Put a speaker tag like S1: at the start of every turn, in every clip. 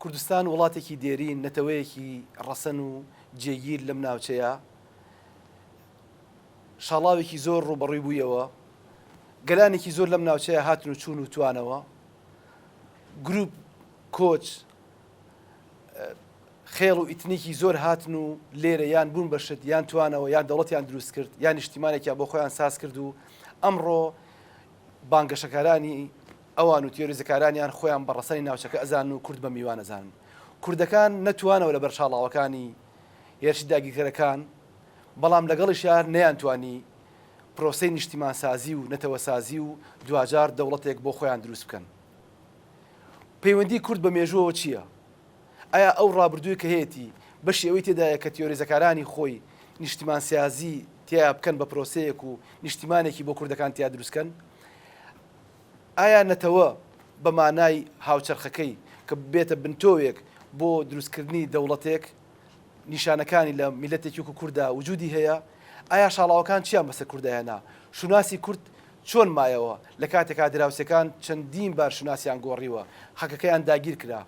S1: کوردستان وڵاتێکی دێرین، نەتەوەیەکی ڕەسەن و جێگیر لەم ناوچەیە، شاڵاوێکی زۆر ڕووبەڕووی بوویەوە، گەلانێکی زۆر لەم ناوچەیە هاتن و چوون و توانەوە، گروپ، کۆچ، خێڵ و ئیتنیکی زۆر هاتن و لێرە یان بوون بە شت یان توانەوە یان دەوڵەتیان دروست کرد یان نیشتیمانێکیان بۆ خۆیان ساز کرد و ئەمڕۆ بانگەشەکارانی ئەوان و تیۆریزەکارانیان خۆیان بە ڕەسەنی ناوچەکە ئەزانن و کورد بە میوان ئەزانن. کوردەکان نەتوانەوە لەبەر شاڵاوەکانی هێرشی داگیرکەرەکان، بەڵام لەگەڵیشیا نەیانتوانی پرۆسەی نیشتیمانسازی و نەتەوەسازی و دواجار دەوڵەتێک بۆ خۆیان دروست بکەن. پەیوەندی کورد بە مێژووەوە چییە؟ ئایا ئەو ڕابردووی کە هەیەتی بەشی ئەوەی تێدایە کە تیۆریزەکارانی خۆی نیشتیمانسازی تیا بکەن بە پرۆسەیەک و نیشتیمانێکی بۆ کوردەکان تیا دروست کەن؟ ئایا نەتەوە بە مانای هاوچەرخەکەی کە ببێتە بنتۆوێک بۆ دروستکردنی دەوڵەتێک، نیشانەکانی لە میللەتێکی وەکو کورددا وجودی هەیە؟ ئایا شاڵاوەکان چیان بەسەر کورددا هێنا؟ شوناسی کورد چۆن مایەوە لە کاتێکا دراوسێکان چەندین بار شوناسیان گۆڕیوە، خەکەکەیان داگیرکرا،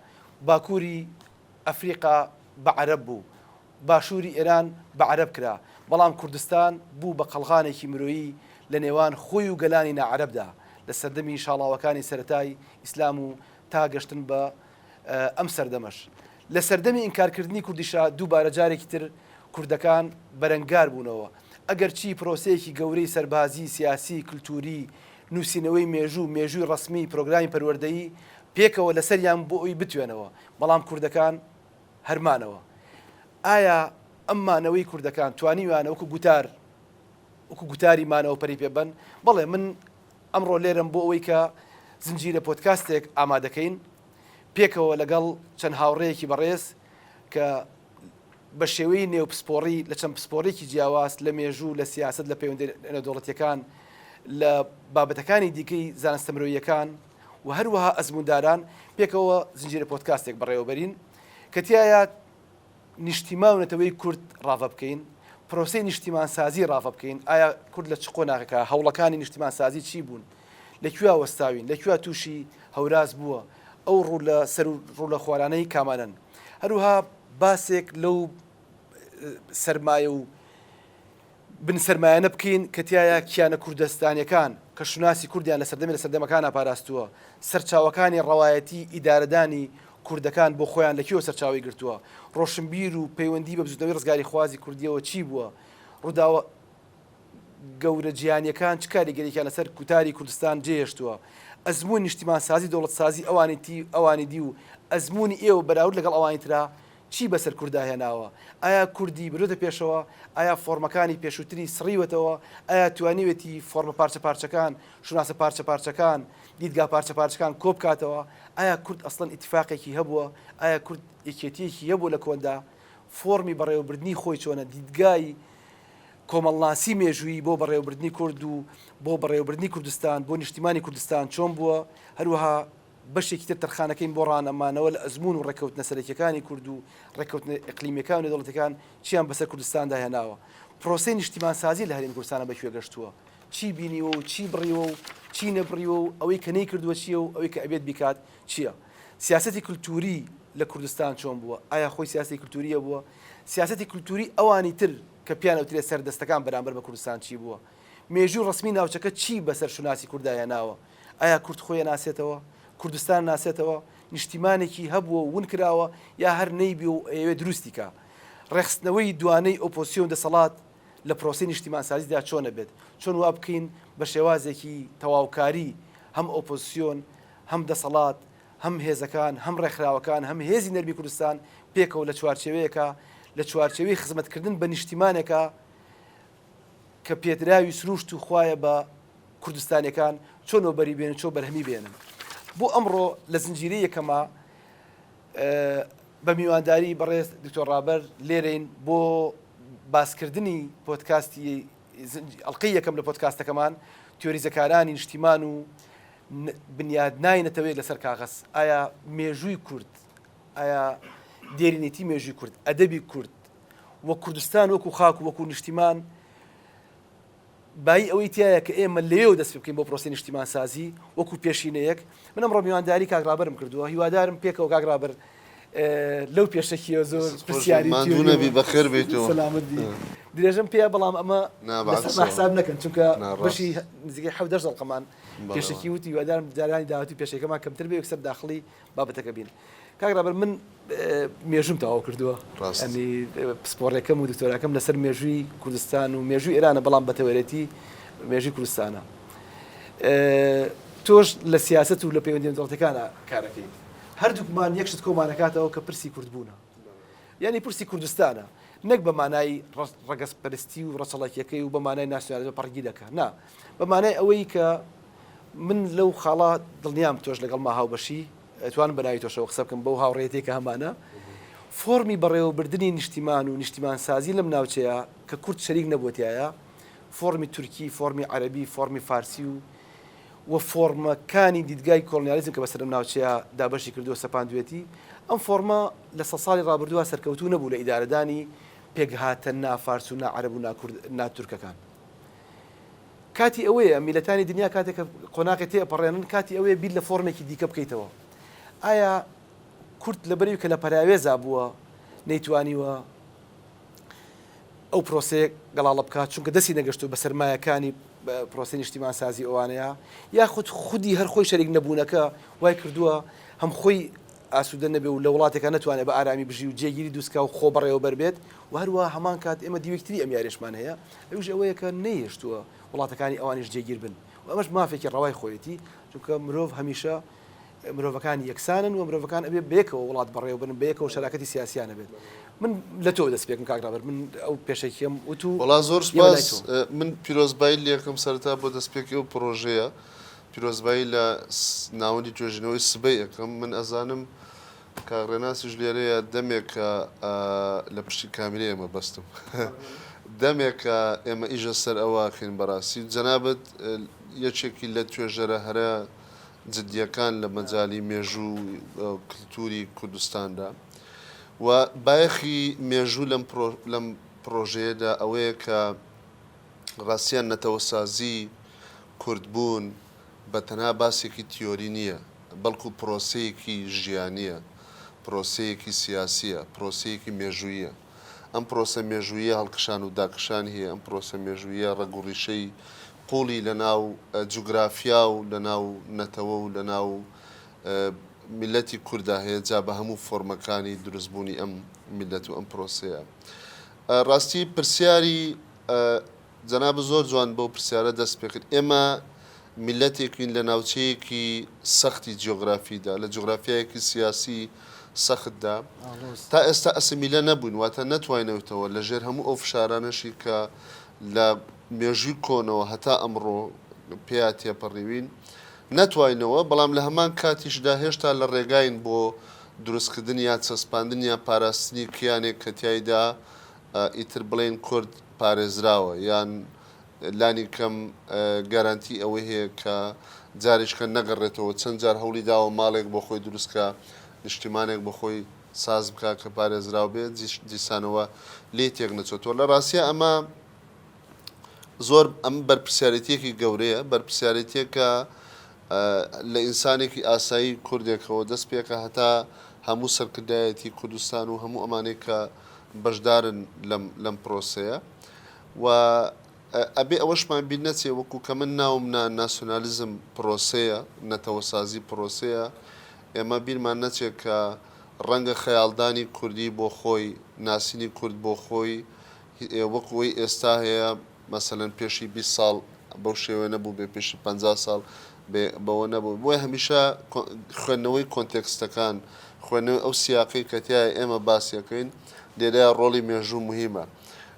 S1: باکوری ئەفریقا بە عەرەب بوو، باشووری ئێران بە عەرەب کرا، بەڵام کوردستان بوو بە قەڵغانێکی مرۆیی لە نێوان خۆی و گەلانی ناعەرەبدا لە سەردەمی شاڵاوەکانی سەرەتای ئیسلام و تا گەشتن بە ئەم سەردەمەش. لە سەردەمی ئینکارکردنی کوردیشا دووبارە جارێکی تر کوردەکان بەرەنگار بوونەوە. ئەگەرچی پرۆسەیەکی گەورەی سەربازی، سیاسی، کلتووری، نووسینەوەی مێژوو، مێژووی ڕەسمی، پرۆگرامی پەروەردەیی پێکەوە لەسەریان بۆ ئەوی بتوێنەوە، بەڵام کوردەکان هەر مانەوە. ئایا ئەم مانەوەی کوردەکان توانیویانە وەکو گوتار وەکو گوتاری مانەوە پەری پێ بەن؟ بەڵێ من ئەمڕۆ لێرەم بۆ ئەوەی کە زنجیرە پۆدکاستێک ئامادەکەین پێکەوە لەگەڵ چەند هاوڕێیەکی بەڕێز کە بە شێوەی نێو پسپۆڕی لە چەند پسپۆڕێکی جیاواز لە مێژوو لە سیاسەت لە پەیوەندی نێودەوڵەتیەکان لە بابەتەکانی دیکەی زانستە مرۆییەکان و هەروەها ئەزموونداران پێکەوە زنجیرە پۆدکاستێک بەڕێوەبەرین کە تیایا نیشتیمان و نەتەوەی کورد ڕاڤە بکەین، پرۆسەی نیشتیمانسازی ڕاڤە بکەین، ئایا کورد لە چ قۆناغێکە، هەوڵەکانی نیشتیمانسازی چی بوون، لە کوێ وەستاوین، لە کوێ تووشی هەوراز بووە، ئەو ڕوو لە سەر و ڕوو لە خوارانەی کامانەن. هەروەها باسێک لەو سەرمایە و بن سەرمایانە بکەین کە تیایا کیانە کوردستانیەکان کە شوناسی کوردیان لە سەردەمی لە سەردەمەکانا پاراستووە، سەرچاوەکانی ڕەوایەتی ئیدارەدانی کوردەکان بۆ خۆیان لە کوێوە سەرچاوەی گرتووە، ڕۆشنبیر و پەیوەندی بە بزوتنەوەی ڕزگاریخوازی کوردیەوە چی بووە، ڕووداوە گەورە جیهانیەکان چ کاریگەریەکیان لەسەر گوتاری کوردستان جێهێشتووە، ئەزموونی نیشتیمانسازی دەوڵەتسازی ئەوانی تی ئەوانی دی و ئەزموونی ئێوە بەراورد لەگەڵ ئەوانی ترا چی بەسەر کوردا هێناوە؟ ئایا کوردی بردۆتە پێشەوە؟ ئایا فۆرمەکانی پێشووتری سڕیوەتەوە؟ ئایا توانیوێتی فۆرمە پارچە پارچەکان، شوناسە پارچە پارچەکان، دیدگا پارچە پارچەکان کۆبکاتەوە؟ ئایا کورد ئەسڵەن ئیتیفاقێکی هەبووە؟ ئایا کورد یەکێتییەکی هەبووە لە کۆندا؟ فۆرمی بەڕێوەبردنی خۆی چۆنە؟ دیدگای کۆمەڵناسی مێژوویی بۆ بەڕێوەبردنی کورد و بۆ بەڕێوەبردنی کوردستان، بۆ نیشتیمانی کوردستان چۆن بووە؟ هەروەها بەشێکی تر تەرخانەکەین بۆ ڕانەمانەوە لە ئەزموون و ڕێککەوتنە سەرەکیەکانی کورد و ڕێککەوتنە ئیقلیمیەکان و نێودەوڵەتیەکان چیان بەسەر کوردستاندا هێناوە، پرۆسەی نیشتیمانسازی لە هەرێمی کوردستانە بە کوێ گەشتووە، چی بینیوە و چی بڕیوە و چی نەبڕیوە و ئەوەی کە نەیکردووە چییە و ئەوەی کە ئەبێت بیکات چییە؟ سیاسەتی کلتووری لە کوردستان چۆن بووە؟ ئایا خۆی سیاسەتی کلتووری هەبووە؟ سیاسەتی کلتووری ئەوانی تر کە پێیان ئەوترێت سەردەستەکان بەرامبەر بە کوردستان چی بووە؟ مێژووی ڕەسمی ناوچەکە چی بەسەر شوناسی کوردا هێناوە؟ ئایا کورد خۆی ئەناسێتەوە؟ کوردستان ناسێتەوە؟ نیشتیمانێکی هەبووە و ون کراوە یا هەر نەیبیوە و ئەیەوێ دروستی کا؟ ڕێکخستنەوەی دوانەی ئۆپۆزسیۆن و دەسەڵات لە پرۆسەی نیشتیمانسازیدا چۆن ئەبێت؟ چۆن وا بکەین بە شێوازێکی تەواوکاری هەم ئۆپۆزسیۆن، هەم دەسەڵات، هەم هێزەکان، هەم ڕێکخراوەکان، هەم هێزی نەرمی کوردستان پێکەوە لە چوارچێوەیەکا، لە چوارچێوەی خزمەتکردن بە نیشتیمانێکا کە پێدراوی سرووشت و خوایە بە کوردستانیەکان چۆن وەبەری بێنن چۆ بەرهەمی بێنن بۆ ئەمڕۆ لە زنجیرەی یەکەما بە میوانداری بەڕێز دکتۆر ڕابەر لێرەین بۆ باسکردنی پۆدکاستی ئەڵقەی یەکەم لە پۆدکاستەکەمان تیۆریزەکارانی نیشتیمان و بنیادنای نەتەوەیەک لەسەر کاغەز ئایا مێژووی کورد ئایا دێرینێتی مێژووی کورد ئەدەبی کورد و کوردستان وەکو خاک و وەکو نیشتیمان بایی ئەوەی تیایە کە ئێمە لەوێوە دەست پێ بکەین بۆ پرۆسەی نیشتیمانسازی وەکو پێشینەیەک. من ئەمڕۆ میوانداری کاک ڕابەرم کردووە، هیوادارم پێکەوە کاک ڕابەر. لەو پێشەکیەوە زۆر پرسیاری
S2: ماندوو نەبی بەخێر بێیتەوە.
S1: سەلامەت بی. درێژەم پێیە بەڵام ئەمە لەسەرمان حساب نەکەن چونکە بەشی نزیکەی حەوت دەش دەڵقەمان پێشەکی وتی هیوادارم جارانی داهاتوو پێشەکەمان کەمتر بێ یەکسەر داخڵی بابەتەکە بین. کاک ڕابەر من مێژووم تەواو کردووە ینی پسپۆڕەکەم و دکتۆراکەم لەسەر مێژووی کوردستان و مێژووی ئێرانە بەڵام بە تەوەرێتی مێژووی کوردستانە. تۆش لە سیاست و لە پەیوەندی دەوڵەتەکانە کارەکەیت. هەردووکمان یەک شت کۆمان ئەکاتەوە کە پرسی کوردبوونە. یانی پرسی کوردستانە. نەک بە مانای ڕەگەزپەرستی و ڕەچەڵەکیەکەی و بە مانای ناسیۆنالیزمە پەڕگیرەکە. نا. بە مانای ئەوەی کە من لەو خاڵە دڵنیام تۆش لەگەڵما هاوبەشی، ئەتوانم بە ناوی تۆشەوە قسە بکەم بەو هاوڕێیەتیەی کە هەمانە، فۆرمی بەڕێوەبردنی نیشتیمان و نیشتیمانسازی لەم ناوچەیە کە کورد شەریک نەبووە تیایا، فۆرمی تورکی، فۆرمی عەرەبی، فۆرمی فارسی و و فۆڕمەکانی دیدگای کۆڵنیالیزم کە بەسەر ئەم ناوچەیە دابەشی کردووە سەپاندوێتی، ئەم فۆڕمە لە سەدساڵی ڕابردووە سەرکەوتوو نەبوو لە ئیدارەدانی پێکهاتە نا فارس و نا عەرەب و نا کورد نا تورکەکان. کاتی ئەوەیە میللەتانی دنیا کاتێک کە قۆناغێ تێئەپەڕێنن کاتی ئەوەیە بیر لە فۆڕمێکی دیکە بکەیتەوە. ئایا کورد لەبەرئەوی کە لە پەراوێزا بووە نەیتوانیوە ئەو پرۆسەیە گەڵاڵە بکات چونکە دەستی نەگەشتووە بە سەرمایەکانی پرۆسەی نیشتیمانسازی ئەوانەیە یاخود خودی هەر خۆی شەریک نەبوونەکە وای کردووە هەم خۆی ئاسوودە نەبێ و لە وڵاتێکا نەتوانێت بە ئارامی بژی و جێگیری دووسکا و خۆ بەڕێوەبەر بێت و هەروە هەمان کات ئێمە دیوێکتری ئەم یاریشمان هەیە ئەویش ئەوەیە کە نەیهێشتووە وڵاتەکانی ئەوانیش جێگیر بن و ئەمەش مافێکی ڕەوای خۆیەتی چونکە مرۆڤ هەمیشە مرۆڤەکان یەکسانن و مرۆڤەکان ئەبێ بەیەکەوە وڵات بەڕێوە بەرن، بەیەکەوە شەراکەتی سیاسیان هەبێت. من لە تۆوە دەست پێکم کاک ڕابەر، من ئەو پێشەکیەم وت و
S2: وەڵا زۆر
S1: ئێمە لای
S2: سوپاس
S1: تۆ.
S2: من پیرۆزبایی لێکەم سەرەتا بۆ دەستپێکی ئەو پڕۆژەیە پیرۆزبایی لە ناوەندی توێژینەوەی سبەی ئەکەم من ئەزانم کاک ڕێناسیش لێرەیە دەمێکە لە پشتی کامیرەیە مەبەستم دەمێکە ئێمە ئیشە سەر ئەوە ئەکەین بەڕاستی جەنابت یەکێکی لە توێژەرە هەرە جدییەکان لە مەجالی مێژوو و کلتوری کوردستاندا و بایەخی مێژوو لەم لەم پڕۆژەیەدا ئەوەیە کە ڕاستیان نەتەوەسازی کوردبوون بە تەنها باسێکی تیۆری نییە بەڵکو پرۆسەیەکی ژیانییە، پرۆسەیەکی سیاسییە، پرۆسەیەکی مێژوویە. ئەم پرۆسە مێژوویە هەڵکشان و داکشانی هەیە، ئەم پرۆسە مێژوویە ڕەگ و ڕیشەی قووڵی لە ناو جوگرافیا و لە ناو نەتەوە و لە ناو میللەتی کورددا هەیە، جا بە هەموو فۆرمەکانی دروستبوونی ئەم میللەت و ئەم پرۆسەیە. ڕاستی پرسیاری جەنابت زۆر جوان بەو پرسیارە دەست پێکرد. ئێمە میللەتێکین لە ناوچەیەکی سەختی جیۆگرافیدا، لە جوگرافیایەکی سیاسی سەختدا. تا ئێستا ئەسیمیلە نەبووین، واتە نەتواینەوتەوە لە ژێر هەموو ئەو فشارانەشی کە لە مێژووی کۆنەوە هەتا ئەمڕۆ پێیا تێپەڕیوین، نەتواینەوە، بەڵام لە هەمان کاتیشدا هێشتا لە ڕێگاین بۆ دروستکردن یا چەسپاندن یا پاراستنی کیانێک کە تیایدا ئیتر بڵێین کورد پارێزراوە یان لانی کەم گەرەنتی ئەوەی هەیە کە جارێکیکە نەگەڕێتەوە، چەند جار هەوڵی داوە ماڵێک بۆ خۆی دروست کا، نیشتیمانێک بۆ خۆی ساز بکا کە پارێزراو بێ، دیسانەوە لێی تێک نەچۆتەوە. لە ڕاستیا ئەمە زۆر ئەم بەرپرسیارێتییەکی گەورەیە، بەرپرسیارێتییەکە لە ئینسانێکی ئاسایی کوردێکەوە دەست پێکا هەتا هەموو سەرکردایەتی کوردستان و هەموو ئەمانەی کە بەشدارن لەم لەم پرۆسەیە و ئەبێ ئەوەشمان بیر نەچێ وەکو کە من ناوم نا ناسیۆنالیزم پرۆسەیە، نەتەوەسازی پرۆسەیە، ئێمە بیرمان نەچێ کە ڕەنگە خەیاڵدانی کوردی بۆ خۆی، ناسینی کورد بۆ خۆی وەکو ئەوەی ئێستا هەیە مەسەلەن پێشی 20 ساڵ بەو شێوەیە نەبووبێ، پێشی 50 ساڵ بێ بەوە نەبوو. بۆیە هەمیشە خوێندنەوەی کۆنتێکستەکان، خوێندنەوەی ئەو سیاقەی کە تیایا ئێمە باسی ئەکەین، لێرەیا ڕۆڵی مێژوو موهیمە.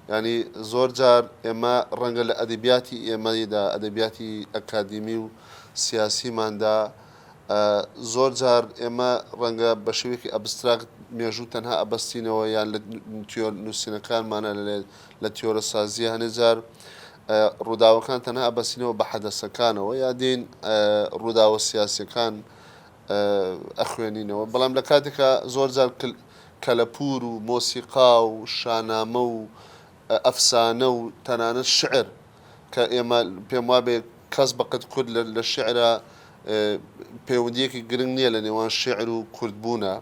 S2: یانی زۆر جار ئێمە ڕەنگە لە ئەدەبیاتی ئێمەدا، ئەدەبیاتی ئەکادیمی و سیاسیماندا زۆر جار ئێمە ڕەنگە بە شێوەیەکی ئەبستراکت مێژوو تەنها ئەبەستینەوە یان لە تیۆر نووسینەکانمانە لە تیۆرەسازییە هەنێ جار ڕووداوەکان تەنها ئەبەستینەوە بە حەدەسەکانەوە یا دێین ڕووداوە سیاسیەکان ئەخوێنینەوە بەڵام لە کاتێکا زۆر جار کەلەپوور و مۆسیقا و شانامە و ئەفسانە و تەنانەت شعر کە ئێمە پێم وابێ کەس بەقەد کورد لە شعرا پەیوەندییەکی گرنگ نییە لە نێوان شعر و کوردبوونە.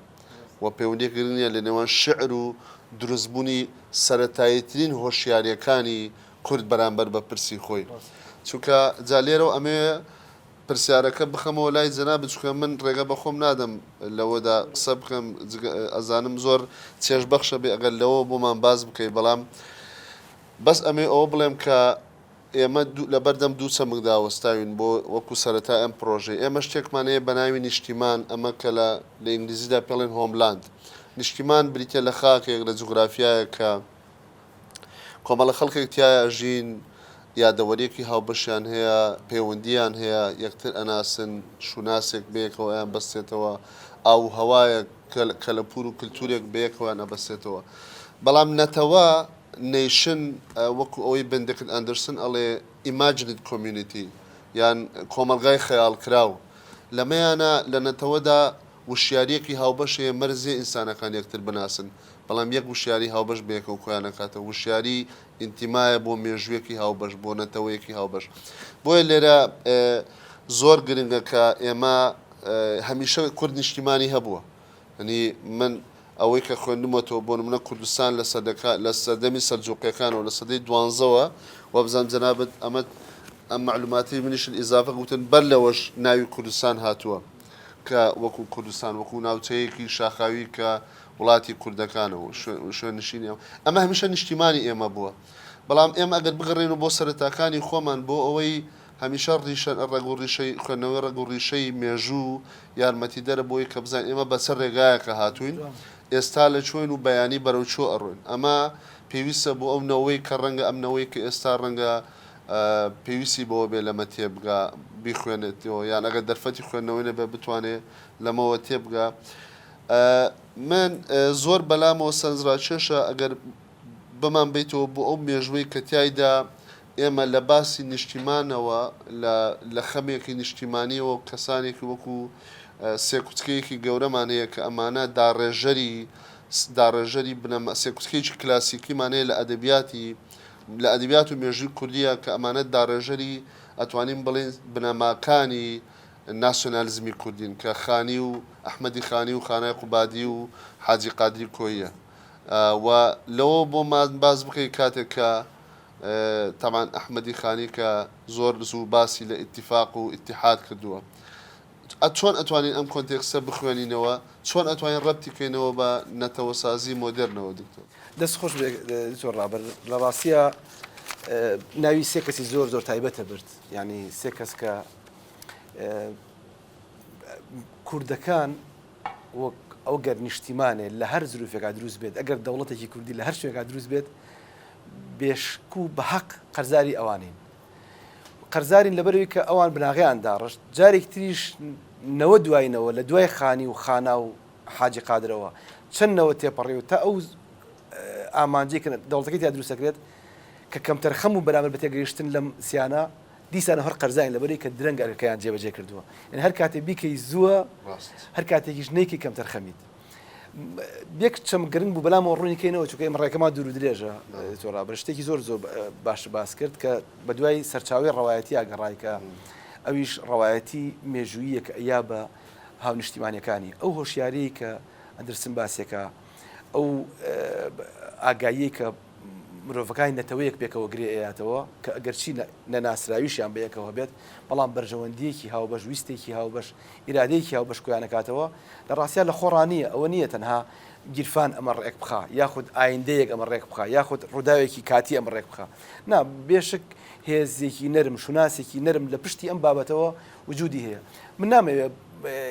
S2: و پەیوەندیەکی گرنگ نیە لە نێوان شیعر و دروستبوونی سەرەتاییترین هۆشیاریەکانی کورد بەرامبەر بە پرسی خۆی چونکە جا لێرەوە ئەمەوێ پرسیارەکە بخەمەوە لای جەنابت چونکە من ڕێگە بە خۆم نادەم لەوەدا قسە بکەم ئەزانم زۆر چێژبەخشە بێ ئەگەر لەوە بۆمان باس بکەی بەڵام بەس ئەمەوێ ئەوە بڵێم کە ئێمە لەبەردەم دوو چەمکدا وەستاوین بۆ وەکو سەرەتای ئەم پڕۆژەی. ئێمە شتێکمان هەیە بە ناوی نیشتیمان، ئەمە کە لە لە ئینگلیزیدا پێڵێن homeland. نیشتیمان بریتیە لە خاکێک، لە جوگرافیایەک کە کۆمەڵە خەڵکێک تیایا ئەژین، یادەوەرییەکی هاوبەشیان هەیە، پەیوەندییان هەیە، یەکتر ئەناسن، شوناسێک بەیەکەوە ئەیانبەستێتەوە، ئاو و هەوایەک، کەلەپوور و کلتوورێک بەیەکەوەیان ئەبەستێتەوە. بەڵام نەتەوە nation وەکو ئەوەی بندکت ئەندرسن ئەڵێ imagined community یان کۆمەڵگای خەیاڵکراو لەمەیانە لە نەتەوەدا وشیاریەکی هاوبەش هەیە مەرج نیە ئینسانەکان یەکتر بناسن بەڵام یەک وشیاری هاوبەش بەیەکەوە کۆیان ئەکاتەوە وشیاری ئینتیمایە بۆ مێژوویەکی هاوبەش بۆ نەتەوەیەکی هاوبەش بۆیە لێرە زۆر گرنگە کە ئێمە هەمیشە کورد نیشتیمانی هەبووە یانی من ئەوەی کە خوێندمەتەوە بۆ نمونە کوردستان لە سەدەکە لە سەردەمی سەلجوقیەکانەوە لە سەدەی دوانزەوە وابزانم جەنابت ئەمەت ئەم مەعلوماتی منیشت ئیزافە گوتن بەر لەوەش ناوی کوردستان هاتووە کە وەکو کوردستان وەکو ناوچەیەکی شاخاوی کە وڵاتی کوردەکانە و شوێنشینی ئەو ئەمە هەمیشە نیشتیمانی ئێمە بووە بەڵام ئێمە ئەگەر بگەڕێین بۆ سەرەتاکانی خۆمان بۆ ئەوەی هەمیشە ڕیشە ڕەگ و ڕیشەی خوێندنەوەی ڕەگ و ڕیشەی مێژوو یارمەتیدەرە بۆی کە بزانین ئێمە بە چ ڕێگایەکە هاتووین، ئێستا لە کوێین و بەیانی بەرەو کوێ ئەڕۆین. ئەمە پێویستە بۆ ئەو نەوەی کە ڕەنگە ئەم نەوەی کە ئێستا ڕەنگە پێویستی بەوە بێ لەمە تێبگا، بیخوێنێتەوە یان ئەگەر دەرفەتی خوێندنەوەی نەبێ بتوانێ لەمەوە تێبگا. من زۆر بەلامەوە سەرنجڕاکێشە ئەگەر بمانبەیتەوە بۆ ئەو مێژووەی کە تیایدا ئێمە لە باسی نیشتیمانەوە لە لە خەمێکی نیشتیمانیەوە کەسانێکی وەکو سێکوچکەیەکی گەورەمان هەیە کە ئەمانە داڕێژەری داڕێژەری بنەما سێکوچکەیەکی کلاسیکیمان هەیە لە ئەدەبیاتی لە ئەدەبیات و مێژووی کوردیە کە ئەمانە داڕێژەری ئەتوانین بڵێین بنەماکانی ناسیۆنالیزمی کوردین کە خانی و ئەحمەدی خانی و خانای قوبادی و حاجی قادری کۆییە و لەوە بۆمان باس بکەی کاتێک کە تەبعەن ئەحمەدی خانی کە زۆر زوو باسی لە ئیتیفاق و ئیتیحاد کردووە چۆن ئەتوانین ئەم context ە بخوێنینەوە چۆن ئەتوانین ڕەبتی کەینەوە بە نەتەوەسازی مۆدێرنەوە دکتۆر؟
S1: دەست خۆش بێ دکتۆر ڕابەر لە ڕاستیا ناوی سێ کەسی زۆر زۆر تایبەتە برد یعنی سێ کەس کە کوردەکان وەک ئەو گەر نیشتیمانێ لە هەر زروفێکا دروست بێت ئەگەر دەوڵەتێکی کوردی لە هەر شوێنێکا دروست بێت بێشک و بە حەق قەرزاری ئەوانین قەرزارین لەبەرەوەی کە ئەوان بناغیان داڕشت جارێک تریش نەوە دوایینەوە لە دوای خانی و خانا و حاجی قادرەوە چەند نەوە تێپەڕی و تا ئەو ئامانجی کە دەوڵەتەکەی تیا دروستەکرێت کە کەمتەرخەم و بەرامبەر بە تێگەیشتن لەم سیانە دیسان هەر قەرزاین لەبەرەی کە درەنگ ئەرکەکەیان جێبەجێ کردووە یعنی هەر کاتێ بیکەی زووە هەر کاتێکیش نیکی کەمتەرخەمیت یەک چەم گرنگ بوو بەلامەوە ڕوونی کەینەوە چونکە ئێمە ڕێکەمان دوور و درێژە تۆ ڕابەر شتێکی زۆر زۆر باش باس کرد کە بە دوای سەرچاوەی ڕەوایەتی ئاگەڕای کە ئەویش ڕەوایەتی مێژوویە کە ئەیا بە هاونیشتیمانەکانی ئەو هۆشیاریی کە ئەندرسن باسێکە ئەو ئاگاییەی کە مرۆڤەکانی نەتەوەیەک پێکەوە گرێ ئەیاتەوە کە ئەگەرچی نەناسراویشیان بەیەکەوە بێت بەڵام بەرژەوەندیەکی هاوبەش ویستێکی هاوبەش ئیرادەیەکی هاوبەش کۆیان ئەکاتەوە لە ڕاستیا لە خۆڕا نییە ئەوە نییە تەنها گیرفان ئەمە ڕێک بخا یاخود ئایندەیەک ئەمە ڕێک بخا یاخود ڕووداوێکی کاتی ئەمە ڕێک بخا نا بێشک هێزێکی نەرم شوناسێکی نەرم لە پشتی ئەم بابەتەوە وجودی هەیە من نامەوێت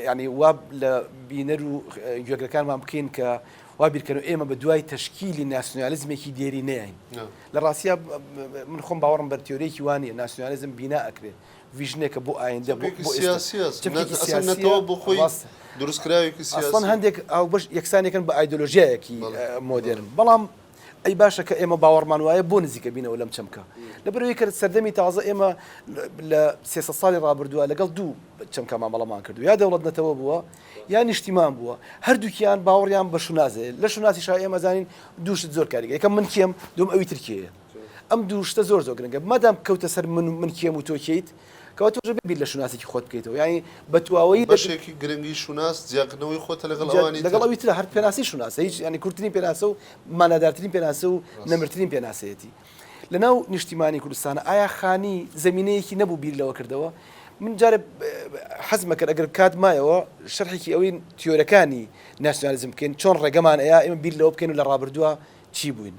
S1: ینی وا لە بینەر و گوێگرەکانمان بکەین کە وا بیرکەنەوە ئێمە بە دوای تەشکیلی ناسیۆنالیزمێکی دێرینەین. لە ڕاستیا من خۆم باوەڕم بەر تیۆرییەکی وا نییە، ناسیۆنالیزم بینا ئەکرێ، vision ێکە بۆ ئایندە، بۆ
S2: چەمکێکی سیاسییە، ئەسڵەن نەتەوە بۆ خۆی دروستکراوێکی سیاسییە.
S1: ئەسڵەن هەندێک هاوبەش یەکسانیەکەن بە ئایدۆلۆژیایەکی مۆدێرن، بەڵام ئەی باشە کە ئێمە باوەڕمان وایە بۆ نزیکە بینەوە لەم چەمکە؟ لەبەرئەوەی کە سەردەمی تازە ئێمە لە 300 ساڵی ڕابردووە لەگەڵ دوو چەمکە مامەڵەمان کردووە، یا دەوڵەت نەتەوە بووە یا نیشتیمان بووە، هەردووکیان باوەڕیان بە شوناس هەیە، لە شوناسیشا ئێمە زانین دوو شت زۆر کاریگەرە، یەکەم من کێم، دووەم ئەوی تر کێیە. ئەم دوو شتە زۆر زۆر گرنگە، مادام کەوتە سەر من من کێم و تۆ کێیت، کەواتە تۆش ئەبێ بیر لە شوناسێکی خۆت بکەیتەوە یانی بە تواوەیی لە
S2: بەشێکی گرنگی شوناس جیاکردنەوەی خۆتە لەگەڵ ئەوانی
S1: لەگەڵ
S2: تر.
S1: ئەوی ترە هەر پێناسەی شوناسە هیچ یانی کورتترین پێناسە و مانادارترین پێناسە و
S2: ڕاست.
S1: نەمرترین پێناسەیەتی لەناو نیشتیمانی کوردستانە ئایا خانی زەمینەیەکی نەبوو بیر لەوە کردەوە من جارێ حەزمە کرد ئەگەر کات مایەوە شەرحێکی ئەوەی تیۆرەکانی ناسیۆنالیزم بکەین چۆن ڕێگەمان ئەیا ئێمە بیر لەوە بکەین و لە ڕابردووە چی بووین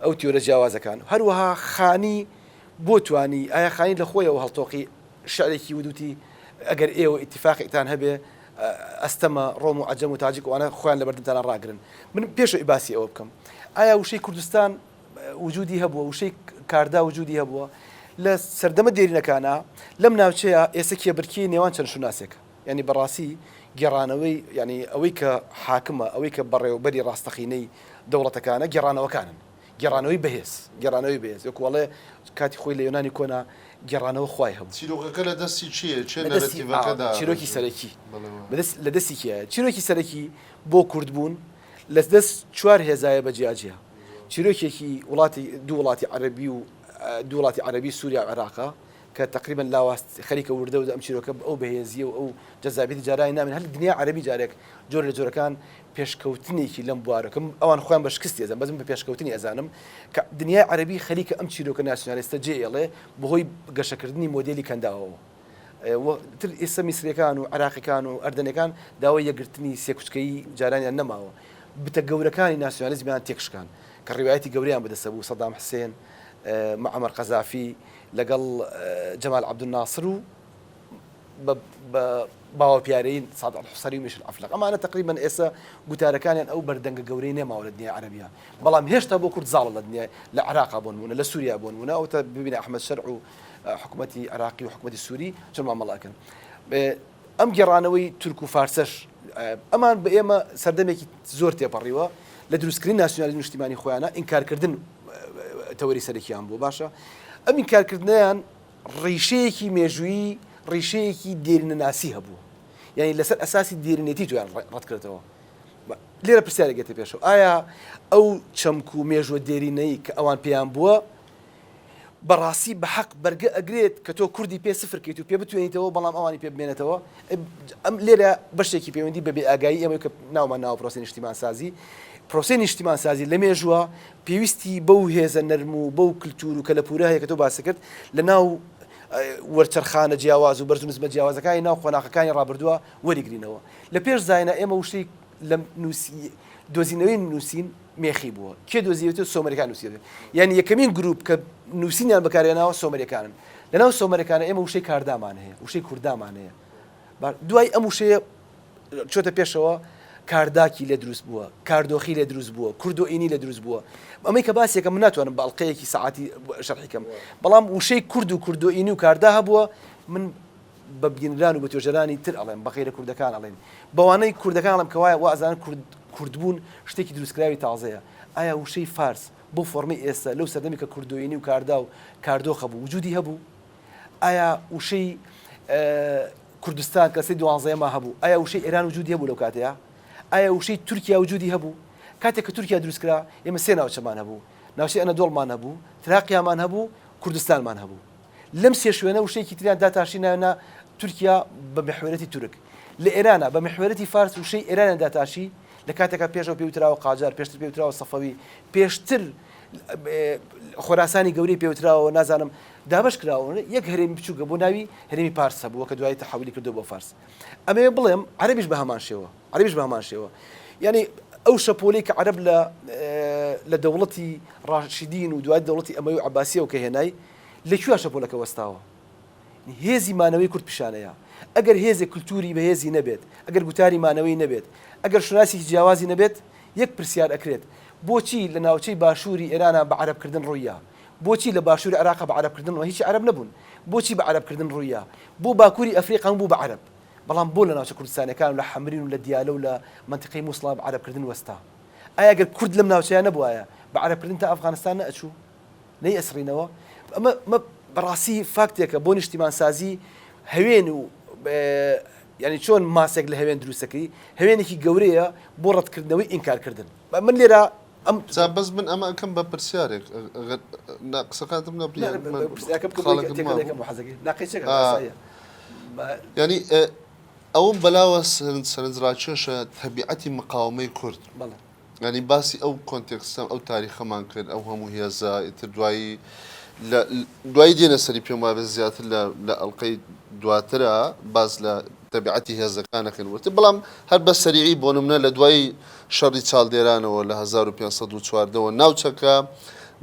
S1: ئەو تیۆرە جیاوازەکان هەروەها خانی بۆ توانی ئایا خانی لە خۆیەوە هەڵتۆقی شعرێکی ودوتی ئەگەر ئێوە ئیتفاقێکتان هەبێ ئەستەمە ڕۆم و عەجەم و تاجیک ئەوانە خۆیان لە بەردەمتانە ڕاگرن من پێش باسی ئەوە بکەم ئایا وشەی کوردستان وجودی هەبووە وشەی کاردا وجودی هەبووە لە سەردەمە دێرینەکانە لەم ناوچەیە ئێستا کێبرکێی نێوان چەند شوناسێکە یعنی بەڕاستی گێڕانەوەی یعنی ئەوەی کە حاکمە ئەوەی کە بەڕێوەبەری ڕاستەقینەی دەوڵەتەکانە گێڕانەوەکانن گێڕانەوەی بەهێز گێڕانەوەی بەهێز وەکو ئەڵێ کاتی خۆی لە یۆنانی کۆنا گێڕانەوە خوای هەبوو.
S2: چیرۆکەکە لە دەستی کێیە؟ کێ
S1: لە دەستی
S2: نەرەتیڤەکە
S1: چیرۆکی
S2: دائەڕێژێ؟
S1: سەرەکی
S2: بەڵێ وایە.
S1: بەدەست لە دەستی کێیە؟ چیرۆکی سەرەکی بۆ کوردبوون لە دەست چوار هێزایە بە جیا جیا. چیرۆکێکی وڵاتی دوو وڵاتی عەرەبی و دوو وڵاتی عەرەبی سووریا و عێراقە کە تەقریبەن لاواز خەریکە وردە وردە ئەم چیرۆکە ئەو بەهێزییە و ئەو جەزابیەتی جارانی نامێنێ. هەر دنیای عەرەبی جارێک جۆر لە جۆرەکان پێشکەوتنێکی لەم بوارە کە ئەوان خۆیان بە شکستی ئەزانن بەس من بە پێشکەوتنی ئەزانم کە دنیای عەرەبی خەریکە ئەم چیرۆکە ناسیۆنالیستە جێ ئێڵێ بەهۆی گەشەکردنی مۆدێلی کەنداوەوە و تر ئێستا میسریەکان و عێراقیەکان و ئەردەنەکان داوای یەکگرتنی سێکوچکەیی جارانیان نەماوە بتە گەورەکانی ناسیۆنالیزمیان تێکشکان کە ڕیوایەتی گەورەیان بەدەستە بوو سەدام حسێن معەمەر قەزافی لەگەڵ جەمال عەبدولناسر و بە باوەپیارەیی سادق الحوسەری و میشل عەفلەق ئەمانە تەقریبەن ئێستا گوتارەکانیان ئەو بەردەنگە گەورەی نەماوە لە دنیای عەرەبیە بەڵام هێشتا بۆ کورد زاڵە لە دنیای لە عێراقا بۆ نموونە لە سووریا بۆ نموونە ئەوتە ببینە ئەحمەد شەرع و حکوومەتی عێراقی و حکوومەتی سووری چۆن مامەڵە ئەکەن ئەم گێڕانەوەی تورک و فارسەش ئەمان بە ئێمە سەردەمێکی زۆر تێپەڕیوە لە دروستکردنی ناسیۆنالیزم نیشتیمانی خۆیانە ئینکارکردن تەوەری سەرەکیان بوو باشە ئەم ئینکارکردنیان ڕیشەیەکی مێژوویی، ڕیشەیەکی دێرینەناسی هەبوو. یانی لەسەر ئەساسی دێرینێتی تۆیان ڕەتکردەوە. لێرە پرسیارێک دێتە پێشەوە، ئایا ئەو چەمک و مێژووە دێرینەی کە ئەوان پێیان بووە، بەڕاستی بە حەق بەرگە ئەگرێت کە تۆ کوردی پێ سفر کەیت و پێ بتوێنیتەوە بەڵام ئەوانی پێ بمێنێتەوە؟ ئەم لێرە بەشێکی پەیوەندی بە بێئاگایی ئێمە کە ناومان ناوە پرۆسەی نیشتیمانسازی، پرۆسەی نیشتیمانسازی لە مێژووە پێویستی بەو هێزە نەرم و بەو کلتور و کەلەپورە هەیە کە تۆ باست کرد لە ناو وەرچەرخانە جیاواز و بەرز و نزمە جیاوازەکانی ناو قۆناخەکانی ڕابردووە وەریگرینەوە. لە پێش زاینا ئێمە وشەی لە نووسی دۆزینەوەی نووسین مێخی بووە. کێ دۆزیوێتەوە؟ سۆمەریەکان نووسیوێتەوە. یانی یەکەمین گروپ کە نووسینیان بەکارهێناوە سۆمەریەکانن. لە ناو سۆمەرەکانە ئێمە وشەی کاردامان هەیە، وشەی کوردامان هەیە. دوای ئەم وشەیە چۆتە پێشەوە کارداکی لێ دروست بووە، کاردۆخی لێ دروست بووە، کوردۆئینی لێ دروست بووە. ئەمەی کە باسیەکەم من ناتوانم بە ئەڵقەیەکی سەعاتی شەرحی کەم، بەڵام وشەی کورد و کوردۆئینی و کاردا هەبووە، من بە بینران و بە توێژەرانی تر ئەڵێم، بە غەیرە کوردەکان ئەڵێم، بەوانەی کوردەکان ئەڵێم کە وایە وا ئەزانن کورد کوردبوون شتێکی دروستکراوی تازەیە. ئایا وشەی فارس بەو فۆرمەی ئێستا لەو سەردەمی کە کوردۆئینی و کاردا و کاردۆخ هەبوو وجودی هەبوو؟ ئایا وشەی کوردستان کە سەدەی دوانزەیەما هەبوو، ئایا وشەی ئێران وجودی هەبوو لەو کاتەیا؟ ئایا وشەی تورکیا وجودی هەبوو؟ کاتێک کە تورکیا دروست کرا ئێمە سێ ناوچەمان هەبوو، ناوچەی ئەنەدۆڵمان هەبوو، تراقیامان هەبوو، کوردستانمان هەبوو. لەم سێ شوێنە وشەیەکی تریان داتاشی ناوێ نا تورکیا بە میحوەرەتی تورک. لە ئێرانا بە میحوەرەتی فارس وشەی ئێرانیان داتاشی، لە کاتێکا پێشەوە پێی وتراوە قاجار، پێشتر پێی وتراوە سەفەوی، پێشتر خۆراسانی گەورەی پێ وتراوە نازانم دابەش کراون، یەک هەرێمی بچووکە بۆ ناوی هەرێمی پارس هەبووە کە دوایی تەحەولی کردووە بۆ فارس. ئەمەوێ بڵێم عەرەبیش بە هەمان شێوە، عەرەبیش بە هەمان شێوە. یانی ئەو شەپۆلەی کە عەرەب لە لە دەوڵەتی ڕاشدین و دوای دەوڵەتی ئەمەوی و عەباسیەوە کە هێنای، لە کوێ شەپۆلەکە وەستاوە؟ هێزی مانەوەی کورد پیشانەیە. ئەگەر هێزێک کلتوری بەهێزی نەبێت، ئەگەر گوتاری مانەوەی نەبێت، ئەگەر شوناسێکی جیاوازی نەبێت، یەک پرسیار ئەکرێت، بۆچی لە ناوچەی باشووری ئێرانا بە عەرەبکردن ڕووییا؟ بۆچی لە باشووری عێراقا بە عەرەبکردن ڕووی هیچی عەرەب نەبوون؟ بۆچی بە عەرەبکردن ڕووییا؟ بۆ باکووری ئەفریقا هەموو بوو بە عەرەب؟ بەڵام بۆ لە ناوچە کوردستانیەکان و لە حەمرین و لە دیالە و لە مەنتیقەی موسڵا بە عەرەبکردن وەستا؟ ئایا گەر کورد لەم ناوچەیە نەبوایە بە عەرەبکردن تا ئەفغانستان نەئەچوو؟ نەیئەسڕینەوە؟ ئەمە ئەمە بەڕاستی فاکتێکە بۆ نیشتیمانسازی هەوێن و یانی چۆن ماسێک لە هەوێن دروستەکەی هەوێنێکی گەورەیە بۆ ڕەتکردنەوەی ئینکارکردن. من لێرە. ئەم
S2: جا بەس من ئەمە ئەکەم بە پرسیارێک ئەگەر نا قسەکانتم نەبڕی
S1: نا
S2: من
S1: پرسیارەکە بکە بۆی
S2: خاڵێکم
S1: تێکەڵ
S2: مابوو
S1: یەکەم بۆ حەزەکەی نا قەیچەکە
S2: ئا،
S1: ئاساییە با
S2: یانی ئەوم بەلاوە سەرنج سەرنجڕاکێشە تەبیعەتی مقاومەی کورد
S1: بەڵێ.
S2: یانی باسی ئەو context ە ئەو تاریخەمان کرد ئەو هەموو هێزە ئیتر دوایی لە دوایی دێنە سەری پێم وابێ زیاتر لە لە ئەڵلقەی دواترە باس لە تەبیعەتی هێزەکان ئەکەن وتر بەڵام هەر بە سەریعی بۆ نمونە لە دوای شەڕی چاڵدێرانەوە لە 1514 وە ناوچەکە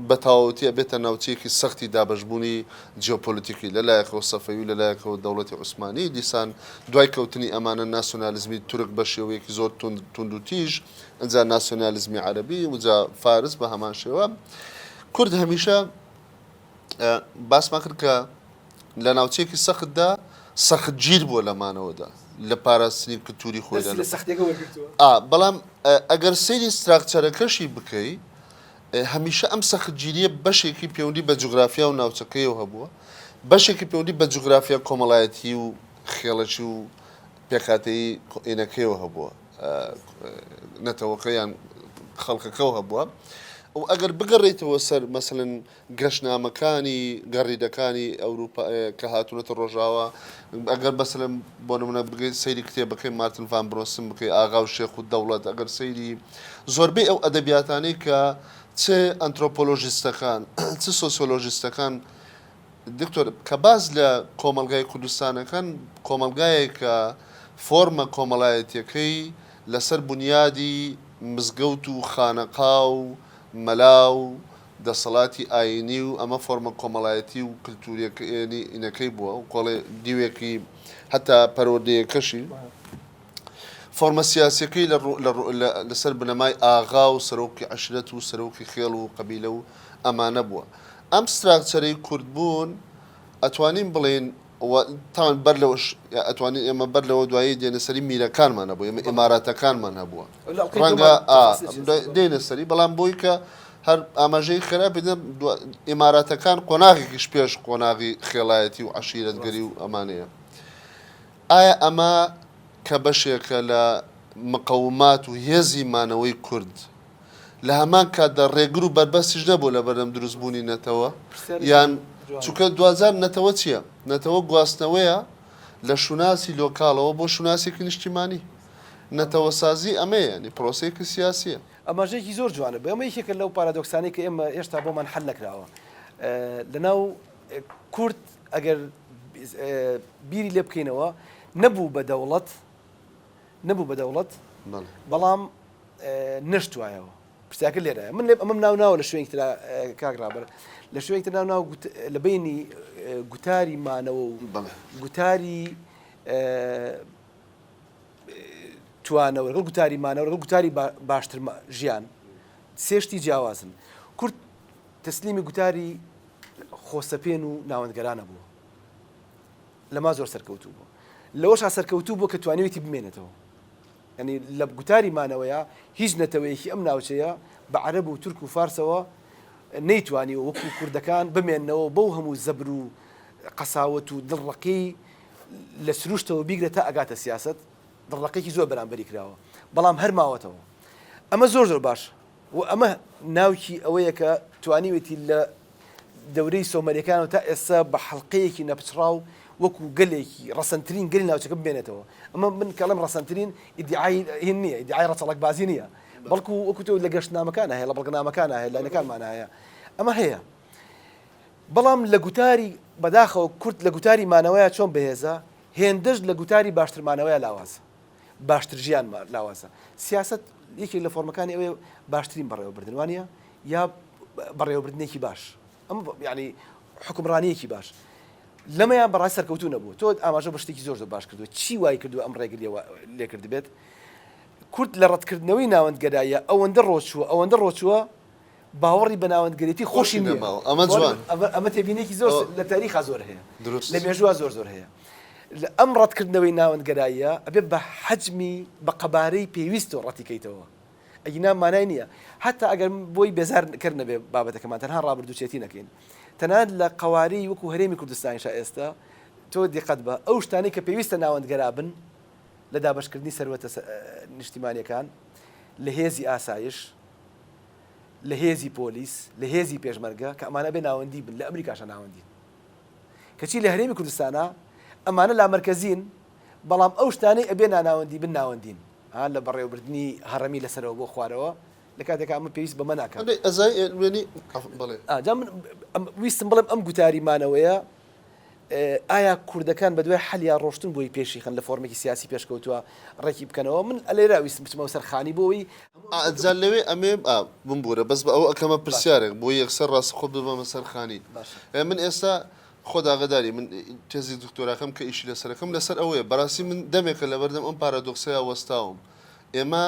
S2: بە تەواوەتی ئەبێتە ناوچەیەکی سەختی دابەشبوونی جیۆپۆلیتیکی لە لایەکەوە سەفەوی و لە لایەکەوە دەوڵەتی عوسمانی دیسان دوای کەوتنی ئەمانە ناسیۆنالیزمی تورک بە شێوەیەکی زۆر توند توندوتیژ ئنجا ناسیۆنالیزمی عەرەبی وجا فارس بە هەمان شێوە کورد هەمیشە باسمان کرد کە لە ناوچەیەکی سەختدا سەختگیر بووە لە مانەوەدا لە پاراستنی کلتوری خۆی
S1: دەستی لە سەختیەکە وەرگرتووە.
S2: ئا بەڵام ئەگەر سەیری structure ەکەشی بکەی هەمیشە ئەم سەختگیریە بەشێکی پەیوەندی بە جوگرافیا و ناوچەکەیەوە هەبووە بەشێکی پەیوەندی بە جوگرافیا کۆمەڵایەتی و خێڵەکی و پێکهاتەیی ئینەکەیەوە هەبووە نەتەوەکە یان خەڵکەکەەوە هەبووە و ئەگەر بگەڕێیتەوە سەر مەسەلەن گەشتنامەکانی گەڕیدەکانی ئەوروپا کە هاتوونەتە ڕۆژاوا، ئەگەر مەسەلەن بۆ نمونە بگەیت سەیری کتێبەکەی مارتن ڤان برۆنسن بکەی ئاغا و شێخ و دەوڵەت، ئەگەر سەیری زۆربەی ئەو ئەدەبیاتانەی کە چ ئەنترۆپۆلۆژیستەکان چ سۆسیۆلۆژیستەکان دکتۆر کە باس لە کۆمەڵگای کوردستانەکەن کۆمەڵگایەکە فۆرمە کۆمەڵایەتیەکەی لەسەر بونیادی مزگەوت و خانەقا و مەلا و دەسەڵاتی ئایینی و ئەمە فۆرمە کۆمەڵایەتی و کلتوریەکەی ئینەکەی بووە و کۆڵێ دیوێکی هەتا پەروەردەیەکەشی فۆرمە سیاسیەکەی لە لەسەر بنەمای ئاغا و سەرۆکی عەشرەت و سەرۆکی خێڵ و قەبیلە و ئەمانە بووە ئەم structure ەی کوردبوون ئەتوانین بڵێین و تاوان بەر لەوەش ئەتوانین ئێمە بەر لەوە دوایی دێنە سەری میرەکانمان هەبوو ئێمە ئیماراتەکانمان هەبووە ڕەنگە دێنە سەری بەڵام بۆی کە هەر ئاماژەی خێرا پێدەم ئیماراتەکان قۆناغێکیش پێش قۆناغی خێڵایەتی و عەشیرەتگەری و ئەمانەیە ئایا ئەمە کە بەشێکە لە مقەومات و هێزی مانەوەی کورد لە هەمان کاتدا ڕێگر و بەربەستیش نەبووە لە بەردەم دروستبوونی نەتەوە یان چونکە دواجار نەتەوە چییە؟ نەتەوە گواستنەوەیە لە شوناسی لۆکاڵەوە بۆ شوناسێکی نیشتیمانی. نەتەوەسازی ئەمەیە یانی پرۆسەیەکی سیاسییە.
S1: ئاماژەیەکی زۆر جوانە. ئەمە یەکێکە لەو پارادۆکسانەی کە ئێمە هێشتا بۆمان حەل نەکراوە. لەناو کورد ئەگەر بیری لێ بکەینەوە نەبوو بە دەوڵەت، نەبوو بە دەوڵەت بەڵام نەشتوایەوە پرسیاکە لێرە من لێ ئەمەم ناو ناوە لە شوێنێکی ترا کاک ڕابەر لە شوێنێکی تر ناو ناو لە بینی گوتاری مانەوە و گوتاری توانەوە لەگەڵ گوتاری مانەوە لەگەڵ گوتاری باشتر ژیان سێشتی جیاوازن کورد تەسلیمی گوتاری خۆسەپێن و ناوەندگەرانە بوو لەما زۆر سەرکەوتوو بوو لەوەشا سەرکەوتوو بوو کە توانیویەتی بمێنێتەوە یانی لە گوتاری مانەوەیا هیچ نەتەوەیەکی ئەم ناوچەیە بە عەرەب و تورک و فارسەوە نەیتوانیوە وەکو کوردەکان بمێننەوە بەو هەموو زەبر و قەساوەت و دڵڕەقی لە سروشتەوە بیگرە تا ئەگاتە سیاسەت دڵڕەقێکی زۆر بەرامبەری کراوە بەڵام هەر ماوەتەوە ئەمە زۆر زۆر باش و ئەمە ناوکی ئەوەیە کە توانیوێتی لە دەورەی سۆمەریەکانەوە تا ئێستا بە حەڵقەیەکی نەپچڕاو وەکو گەلێکی ڕەسەنترین گەلی ناوچەکە بمێنێتەوە. ئەمە من کە ئەڵێم ڕەسەنترین ئیدیعای هین نییە، ئیدیعای ڕەچەڵەکبازی نییە، بەڵکو وەکو تۆ لە گەشتنامەکانا هەیە، لە بەڵگەنامەکانا هەیە، لاینەکانمانا هەیە، ئەمە هەیە. بەڵام لە گوتاری بەداخەوە کورد لە گوتاری مانەوەیە چۆن بەهێزە، هێندەش لە گوتاری باشتر مانەوەیە لاوازە. باشتر ژیان لاوازە. سیاسەت یەکێک لە فۆرمەکانی ئەوەیە باشترین بەڕێوەبردن وانە یا بەڕێوەبردنێکی باش ئەم یعنی حکومڕانیەکی باش لەمەیان بەڕای سەرکەوتو نەبوو تۆ ئاماژە بە شتێکی زۆر زۆر باش کردووە چی وای کردووە ئەم ڕێگریەوە لێکرد بێت کورد لە ڕەتکردنەوەی ناوەندگەرایە ئەوەندە ڕۆچووە ئەوەندە ڕۆچووە باوەڕی بە ناوەندگەرێتی خۆشی نەماوە
S2: ئەمە جوان
S1: ئەمە تێبینێکی زۆر لە تاریخا زۆر هەیە لە مێژووە زۆر زۆر هەیە لە ئەم ڕەتکردنەوەی ناوەندگەراییە ئەبێ بە حەجمی بە قەبارەی پێویستەوە ڕەتیکەیتەوە ئەگینا مانای نییە حتا ئەگەر بۆی بێزار کەر نەبێ بابەتەکەمان تەنها ڕابردووچێتی نەکەین تەنانەت لە قەوارەی وەکو هەرێمی کوردستانیشا ئێستا تۆ دیقەت بە ئەو شتانەی کە پێویستە ناوەندگەرا بن لە دابەشکردنی سەروەتە نیشتیمانیەکان لە هێزی ئاسایش. لە هێزی پۆلیس، لە هێزی پێشمەرگە کە ئەمانە ئەبێ ناوەندی بن، لە ئەمریکاشا ناوەندین. کەچی لە هەرێمی کوردستانا ئەمانە لامەرکەزین، بەڵام ئەو شتانەی ئەبێ ناناوەندی بن ناوەندین. ها لە بەڕێوەبردنی هەڕەمی لەسەرەوە بۆ خوارەوە، لە کاتێکا ئەمە پێویست بەمە ناکات.
S2: ئەدەی ئەزای ئەلوێنی بەڵێ.
S1: جا من ویستم بڵێم ئەم گوتاری مانەوەیە ئایا کوردەکان بەدوای حەلیا ڕۆشتن بۆی پێشی خەن لە فۆرمێکی سیاسی پێشکەوتووە ڕێکی بکەنەوە من ئەلێرا ویستم بچمەوە سەر خانی بۆ ئەوەی
S2: جا لەوێ ئەمێ بمبورە بەس بە ئەوە ئەکەمە پرسیارێک بۆ یەکسەر ڕاستەخۆ ببەمە سەر خانی من ئێستا خۆت ئاگاداری من تێزی دکتۆراکەم کە ئیشی لەسەرەکەم لەسەر ئەوەیە بەڕاستی من دەمێکە لەبەردەم ئەم پارادۆکسەیا وەستاوم ئێمە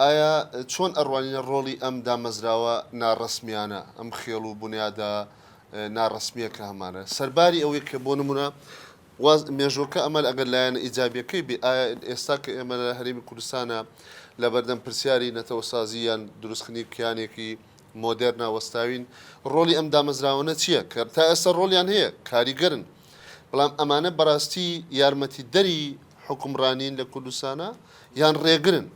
S2: ئایا چۆن ئەڕوانینە ڕۆڵی ئەم دامەزراوە ناڕەسمیانە ئەم خێڵ و بونیادە ناڕەسمیە کە هەمانە سەرباری ئەوەی کە بۆ نمونە واز مێژوەکە ئەمە ئەگەر لایەنە ئیجابیەکەی بێ ئایا ئێستا کە ئێمە لە هەرێمی کوردستانە لەبەردەم پرسیاری نەتەوەسازی یان دروستکردنی کیانێکی مۆدێرنا وەستاوین ڕۆڵی ئەم دامەزراوانە چییە کە تا ئێستا ڕۆڵیان هەیە کاریگەرن بەڵام ئەمانە بەڕاستی یارمەتیدەری حوکمڕانین لە کوردستانا یان ڕێگرن؟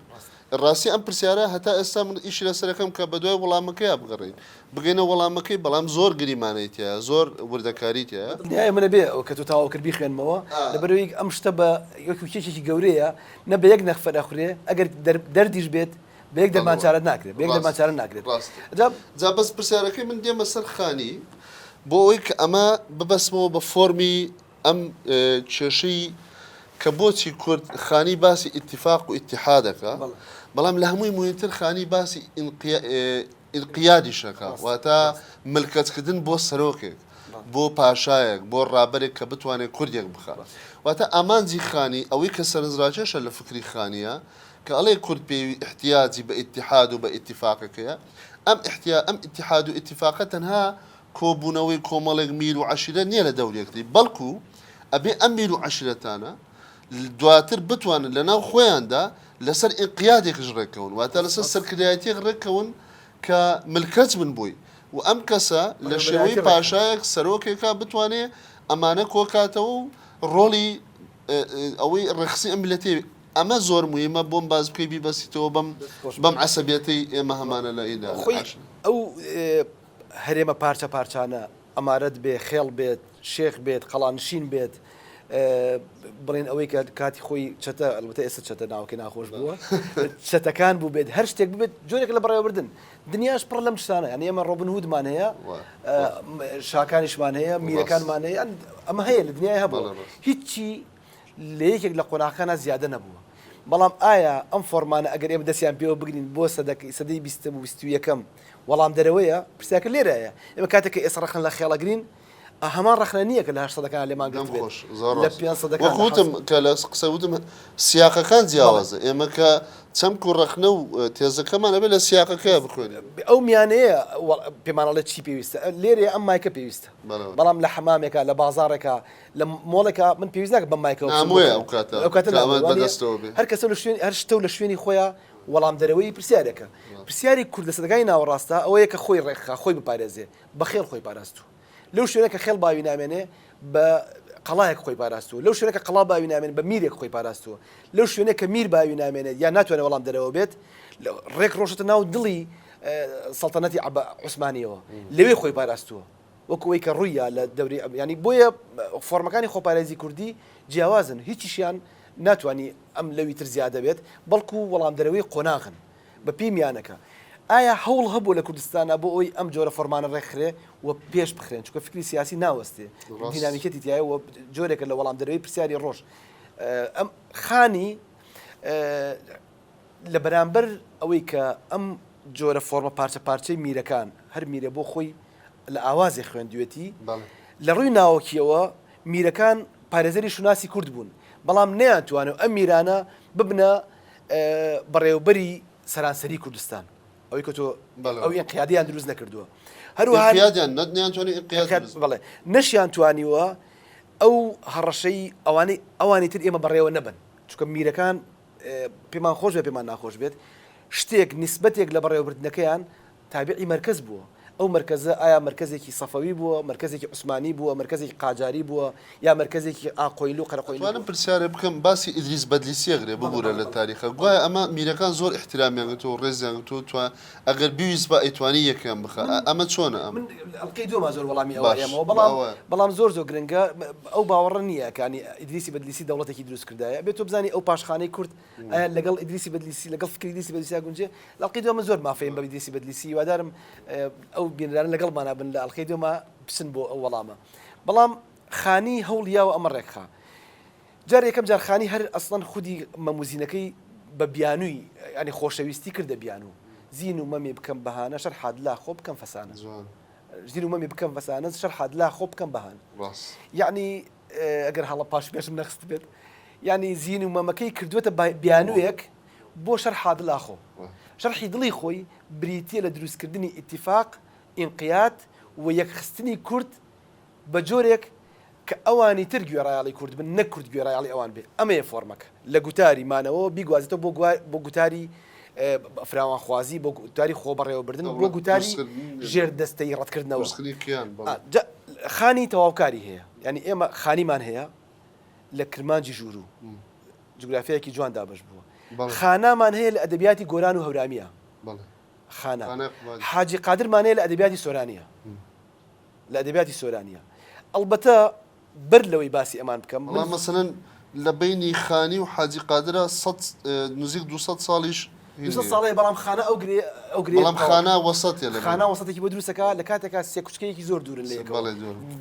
S2: ڕاستی ئەم پرسیارە هەتا ئێستا من ئیشی لەسەرەکەم کە بەدوای وەڵامەکەیا بگەڕێین بگەینە وەڵامەکەی بەڵام زۆر گریمانەی تیایە زۆر وردەکاری تیایە.
S1: دڵنیایە من ئەبێ ئەوە کە تۆ تەواو کرد بیخوێنمەوە لەبەرئەوەی ئەم شتە بە وەکو کێکێکی گەورەیە نە بە یەک نەخفەر ئەخورێ ئەگەر دەردیش بێت بە یەک دەرمان چارە ناکرێت بە یەک دەرمان چارە ناکرێت.
S2: ڕاستە جا بەس پرسیارەکەی من دێمە سەر خانی بۆ ئەوەی کە ئەمە ببەستمەوە بە فۆرمی ئەم کێشەی کە بۆچی کورد خانی باسی ئیتیفاق و ئیتیحاد ئەکا بەڵام لە هەمووی موهیمتر خانی باسی ئینقیادیش ئەکا واتە ملکەچکردن بۆ سەرۆکێک بۆ پاشایەک بۆ ڕابەرێک کە بتوانێت کوردێک بخا واتە ئامانجی خانی ئەوەی کە سەرنجڕاکێشە لە فکری خانیە کە ئەڵێ کورد پێوی ئیحتیاجی بە ئیتیحاد و بە ئیتیفاقەکەیە ئەم ئیحتیا ئەم ئیتیحاد و ئیتیفاقە تەنها کۆبوونەوەی کۆمەڵێک میر و عەشیرەت نییە لە دەوری یەکتری، بەڵکو ئەبێ ئەم میر و عەشیرەتانە دواتر بتوانن لەناو خۆیاندا لەسەر ئینقیادێکش ڕێککەون، واتە لەسەر سەرکردایەتییەک ڕێککەون کە ملکەچ بن بۆی و ئەم کەسە لە شێوەی پاشایەک، سەرۆکێکا بتوانێ ئەمانە کۆکاتەوە و ڕۆڵی ئەوەی ڕێکخستنی ئەم میللەتەی ئەمە زۆر موهیمە بۆم باس بکەی بیبەستیتەوە بەم بەم عەسەبیەتەی ئێمە هەمانە لە ئیدا
S1: خۆی ئەو هەرێمە پارچە پارچانە، ئەمارەت بێ، خێڵ بێت، شێخ بێت، قەڵانشین بێت، بڵێن ئەوەی کە کاتی خۆی چەتە، ئەلبەتە ئێستا چەتە ناوەکەی ناخۆش بووە، چەتەکان بوو بێت، هەر شتێک ببێت جۆرێک لە بەڕێوەبردن. دنیاش پڕ لەم شتانە، یانی ئێمە ڕۆبن هودمان هەیە، شاکانیشمان هەیە، میرەکانمان هەیە، ئەمە هەیە لە دنیای هەبووە. هیچی لە یەکێک لە قۆناغەکانا زیادە نەبووە. بەڵام ئایا ئەم فۆرمانە ئەگەر ئێمە دەستیان پێوە بگرین بۆ سەدەی بیستەم و 21ەم وەڵامدەرەوەیە؟ پرسیارەکە لێرەیە. ئێمە کاتێک کە ئێستا ڕەخنە لە خێڵ ئەگرین، هەمان ڕەخنە نییە کە لە هەشت سەدەکانا لێمان
S2: دەم
S1: گرتبێت،
S2: خۆش زۆر
S1: لە
S2: ڕاست
S1: پێنج سەدەکان،
S2: وەک
S1: لە حەوت
S2: وتم
S1: سەد.
S2: کە لە قسە وتم سیاقەکان
S1: بەڵێ.
S2: جیاوازە ئێمە کە چەمک و ڕەخنە و تێزەکەمان ئەبێ لە سیاقەکەیا بخوێنین.
S1: ئەو میانەیە پێمان ئەڵێ چی پێویستە. لێرەیە ئەم مایکە پێویستە.
S2: بەڵێ بەڵێ.
S1: بەڵام لە حەمامێکا، لە بازاڕێکا، لە مۆڵێکا من پێویست ناکە بەم مایکەوە بچم بۆ
S2: نامۆیە ئەو کاتە
S1: ئەو کاتە
S2: کە ئەمەت
S1: نامۆیە وانیە
S2: بەدەستەوە بێ.
S1: هەر کەسە لە شوێن هەر شتە و لە شوێنی خۆیا وەڵامدەرەوەی پرسیارێکە. پرسیاری کورد لە سەدەکانی ناوەڕاستدا ئەوەیە کە خۆی ڕێکخا، خۆی بپارێزێ، بە خێڵ خۆی پاراستوو. لەو شوێنە کە خێڵ باوی نامێنێ بە قەڵایەک خۆی پاراستووە. لەو شوێنە کە قەڵا باوی نامێنێ بە میرێک خۆی پاراستووە. لەو شوێنە کە میر باوی نامێنێت یان ناتوانێ وەڵامدەرەوە بێت، ڕێک ڕۆشتە ناو دڵی سەڵتەنەتی عوسمانییەوە، لەوێ خۆی پاراستووە. وەکو ئەوەی کە ڕووی یا لە دەوری ئەم یانی بۆیە فۆرمەکانی خۆپارێزی کوردی جیاوازن هیچیشیان ناتوانی ئەم لەوی تر زیادە بێت بەڵکو وەڵامدەرەوەی قۆناغن بە پێی میانەکە ئایا هەوڵ هەبوو لە کوردستانا بۆ ئەوەی ئەم جۆرە فۆرمانە ڕێکخرێ و پێش بخرێن چونکە فکری سیاسی ناوەستێ دینامیکەتی تایە و جۆرێکە لە وەڵامدەرەوەی پرسیاری ڕۆژ ئەم خانی لە بەرامبەر ئەوەی کە ئەم جۆرە فۆرمە پارچە پارچەی میرەکان هەر میرە بۆ خۆی لە ئاوازێ خوێندوێتی، لە ڕووی ناوەکییەوە میرەکان پارێزەری شوناسی کورد بوون، بەڵام نەیانتوانیوە ئەم میرانە ببنە بەڕێوەبەری سەرانسەری کوردستان. ئەوەی کە تۆ ئەو ئینقیادیان دروست نەکردووە.
S2: هەروەها
S1: بەڵێ نەشیانتوانیوە ئەو هەڕەشەی ئەوانەی ئەوانی تر ئێمە بەڕێوە نەبەن، چونکە میرەکان پێمان خۆش بێت پێمان ناخۆش بێت شتێک نیسبەتێک لە بەڕێوەبردنەکەیان تابعی مەرکەز بووە. ئەو مەرکەزە ئایا مەرکەزێکی سەفەوی بووە، مەرکەزێکی عوسمانی بووە، مەرکەزێکی قاجاری بووە یا مەرکەزێکی ئاقۆینلو و قەرەقۆینلو
S2: ئەتوانم
S1: بووە؟
S2: پرسیارێ بکەم باسی ئیدریس بەدلیسی ئەگرێ ببورە لە تاریخە گوایە ئەمە میرەکان زۆر ئیحترامیان گرتوە و ڕێزیان گرتوە و توا ئەگەر بیویستبا ئەیتوانی یەکیان بخا
S1: من
S2: ئەمە چۆنە ئەم
S1: من ئەڵقەی دووەما زۆر وەڵامی ئەوە
S2: باش
S1: ئەیەمەوە
S2: با
S1: بەڵام
S2: ئەوە
S1: بەڵام زۆر زۆر گرنگە ئەو باوەڕە نییە کە ینی ئیدریسی بەدلیسی دەوڵەتێکی دروست کردایە ئەبێ تۆ بزانی ئەو پاشخانەی کورد ئایا لەگەڵ ئیدریسی بەدلیسی لەگەڵ فکری ئیدریسی بەدلیسیا گونجێ؟ لە ئەڵقەی دووەم من زۆر مافەیم بە ئیدریسی بەدلیسی هیوادارم ئەو بینەرانە لەگەڵمانا بن لە ئەڵقەی دووەما بچن بۆ ئەو وەڵامە بەڵام خانی هەوڵی یاوە ئەمە ڕێکخا جار یەکەم جار خانی هەر ئەسڵەن خودی مەموزینەکەی بە بیانووی ینی خۆشەویستی کردە بیانوو زین و مەمی بکەم بەهانە شەر حادلا خۆ بکەم فەسانە زین و مەمی بکەم فەسانە شەر حادلا خۆ بکەم بەهانە یعنی ئەگەر هەڵە پاش پێشم نەخست بێت یعنی زین و مەمەکەی کردووەتە بیانوویەک بۆ شەرحا دلا خۆ. شەرحی دڵی خۆی بریتییە لە دروستکردنی ئیتیفاق، ئینقیاد و یەکخستنی کورد بە جۆرێک کە ئەوانی تر گوێڕایەڵی کورد بن نەک کورد گوێڕایەڵی ئەوان بێ. ئەمەیە فۆرمەکە. لە گوتاری مانەوەوە بیگوازێتەوە بۆ بۆ گوتاری فراوانخوازی، بۆ گوتاری خۆبەڕێوەبردن، بۆ گوتاری ژێردەستەیی ڕەتکردنەوە. جا خانی تەواوکاری هەیە. یانی ئێمە خانیمان هەیە لە کرمانجی ژووروو. جوگرافیایەکی جوان دابەش بووە. خانامان هەیە لە ئەدەبیاتی گۆران و هەورامییە. خانا. حاجی قادرمان هەیە لە ئەدەبیاتی سۆرانییە. لە ئەدەبیاتی سۆرانییە. ئەڵبەتە بەر لەوەی باسی ئەمان بکەم.
S2: بەڵام مەسەلەن لە بەینی خانی و حاجی قادرا سەد نزیک 200 ساڵیش
S1: 200 ساڵەیە بەڵام خانا ئەو گرێ ئەو گرێ
S2: بەڵام خانا وەسەتێ
S1: لە خانا وەسەتێکی بۆ دروست دەکا لە کاتێکا سێ کوچکەیەکی زۆر دوورن لە یەکەوە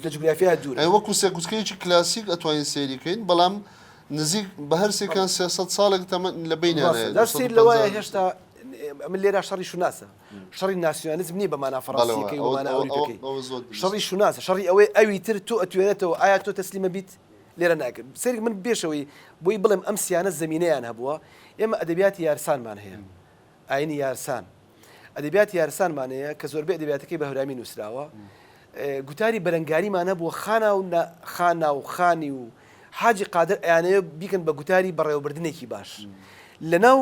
S1: لە جوگرافیا دوورن.
S2: ئەی وەکوو سێ کوچکەیەکی کلاسیک ئەتوانین سەیری کەین بەڵام نزیک بە هەرسێکیان 300 ساڵێک تەمەن لە بەینیان هەیە،
S1: ڕاستە سەیر لەوەیە هێشتا من لێرە شەڕی شوناسە شەڕی ناسیۆنالیزم نییە بە مانا فەڕەنسییەکەی و مانا ئەوروپیەکەی شەڕی شوناسە شەڕی ئەوەی ئەوی تر تۆ ئەتوێنێتەوە ئایا تۆ تەسلیمە بیت لێرە ناکرد سەیرک من پێشەوەی بۆی بڵێم ئەم سیانە زەمینەیان هەبووە ئێمە ئەدەبیاتی یارسانمان هەیە ئاینی یارسان ئەدەبیاتی یارسانمان هەیە کە زۆربەی ئەدەبیاتەکەی بە هەورامی نووسراوە گوتاری بەرەنگاریمان هەبووە خانا و خانا و خانی و حاجی قادر ئەیانەوێ بیکەن بە گوتاری بەڕێوەبردنێکی باش لەناو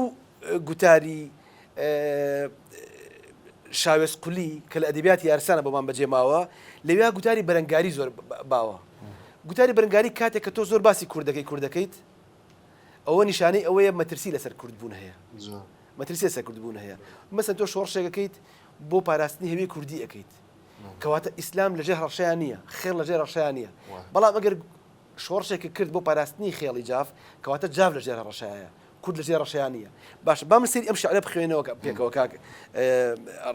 S1: گوتاری شاوێس قولی کە لە ئەدەبیاتی یارسانە بۆمان بەجێ ماوە لەویا گوتاری بەرەنگاری زۆر باوە گوتاری بەرەنگاری کاتێک کە تۆ زۆر باسی کوردەکەی کوردەکەیت ئەوە نیشانەی ئەوەیە مەترسی لەسەر کوردبوون هەیە. مەترسی لەسەر کوردبوون هەیە. مەسەن تۆ شۆڕشێک ئەکەیت بۆ پاراستنی هەویەی کوردی ئەکەیت. کەواتە ئیسلام لەژێر هەڕەشەیا نییە، خێڵ لەژێر هەڕەشەیا نییە. بەڵام ئەگەر شۆڕشێکت کرد بۆ پاراستنی خێڵی جاف، کەواتە جاف لەژێر هەڕەشەیایە، کورد لەژێر هەڕەشەیا نییە. باشە با من سەیری ئەم شیعرە بخوێنەوە پێکەوە کاک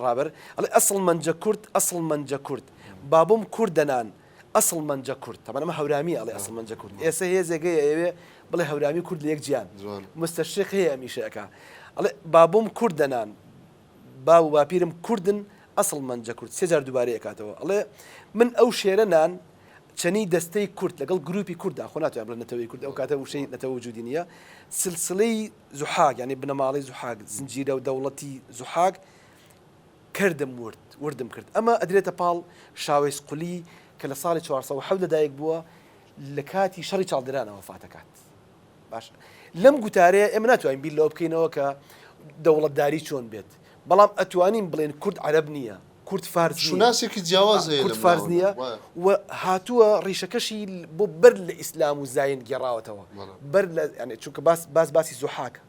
S1: ڕابەر. ئەڵێ ئەسڵ مەنجە کورد، ئەسڵ مەنجە کورد، بابۆم کوردەنان، ئەسڵ مەنجە کورد تەبعەن ئەمە هەورامیە ئەڵێ ئەسڵ مەنجە کورد ئێسە هێزێک هەیە ئەیەوێ بڵێ هەورامی و کورد لە یەک جیان مستەشرق هەیە ئەم ئیشە ئەکا ئەڵێ بابۆم کوردە نان باو و باپیرم کوردن ئەسڵ مەنجە کورد سێ جار دووبارەی ئەکاتەوە ئەڵێ من ئەو شێرە نان چەنی دەستەی کورد لەگەڵ گروپی کورددا خۆ ناتوانێت بڵێ نەتەوەی کورد ئەو کاتە وشەی نەتەوە وجودی نییە سلسلەی زوحاک یعنی بنەماڵەی زوحاک زنجیرە و دەوڵەتی زوحاک کردم ورد وردم کرد. ئەمە ئەدرێتە پاڵ شاوەیس قولی کە لە ساڵی 407 لەدایک بووە لە کاتی شەڕی چاڵدرانە وەفات ئەکات. باش لەم گوتارەیە ئێمە ناتوانین بیر لەوە بکەینەوە کە دەوڵەتداری چۆن بێت بەڵام ئەتوانین بڵێن کورد عەرەب نییە کورد فارس نییە
S2: شوناسێکی جیاواز هەیە
S1: کورد فارس نییە و هاتووە ڕیشەکەشی بۆ بەر لە ئیسلام و زاین گێڕاوەتەوە بەر لە یعنی چونکە باس باس باسی زوحاکە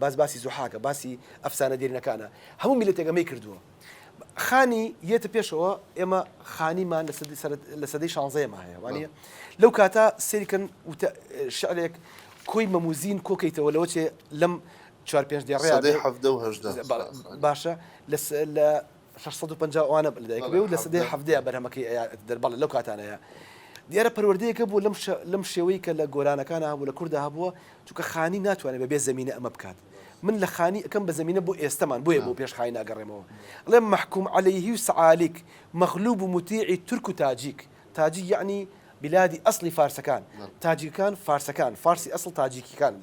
S1: باس باسی زوحاکە، باسی ئەفسانە دێرینەکانە، هەموو میللەتێک ئەمەی کردووە. خانی یەتە پێشەوە، ئێمە خانیمان لە سەدەی شانزەیەما هەیە، وانییە؟ لەو کاتە سەیری کەن وتە شعرێک کۆی مەموزین کۆکەیتەوە لەوە چێ لەم چوار پێنج دێڕەیە
S2: سەدەی حەڤدە و هەژدە
S1: باشە لە 650 ئەوانە لەدایک بێ و لە سەدەی حەڤدەیە بەرهەمەکەی دەربەڵێ لەو کاتانەیە. دیارە پەروەردەیەکە بوو لەم لەم شێوەی کە لە گۆرانەکانە هەبوو لە کوردە هەبووە چونکە خانی ناتوانێت بەبێ زەمینە ئەمە بکات من لە خانی ئەکەم بە زەمینە بۆ ئێستەمان بۆیە بۆ پێش خانی ناگەڕێمەوە ئەڵێم مەحکوم عەلەیهی و سەعالیک مەغلوب و موتیعی تورک و تاجیک تاجیک یەعنی بلادی ئەسڵی فارسەکان تاجیکەکان فارسەکان فارسی ئەسڵ تاجیکیکان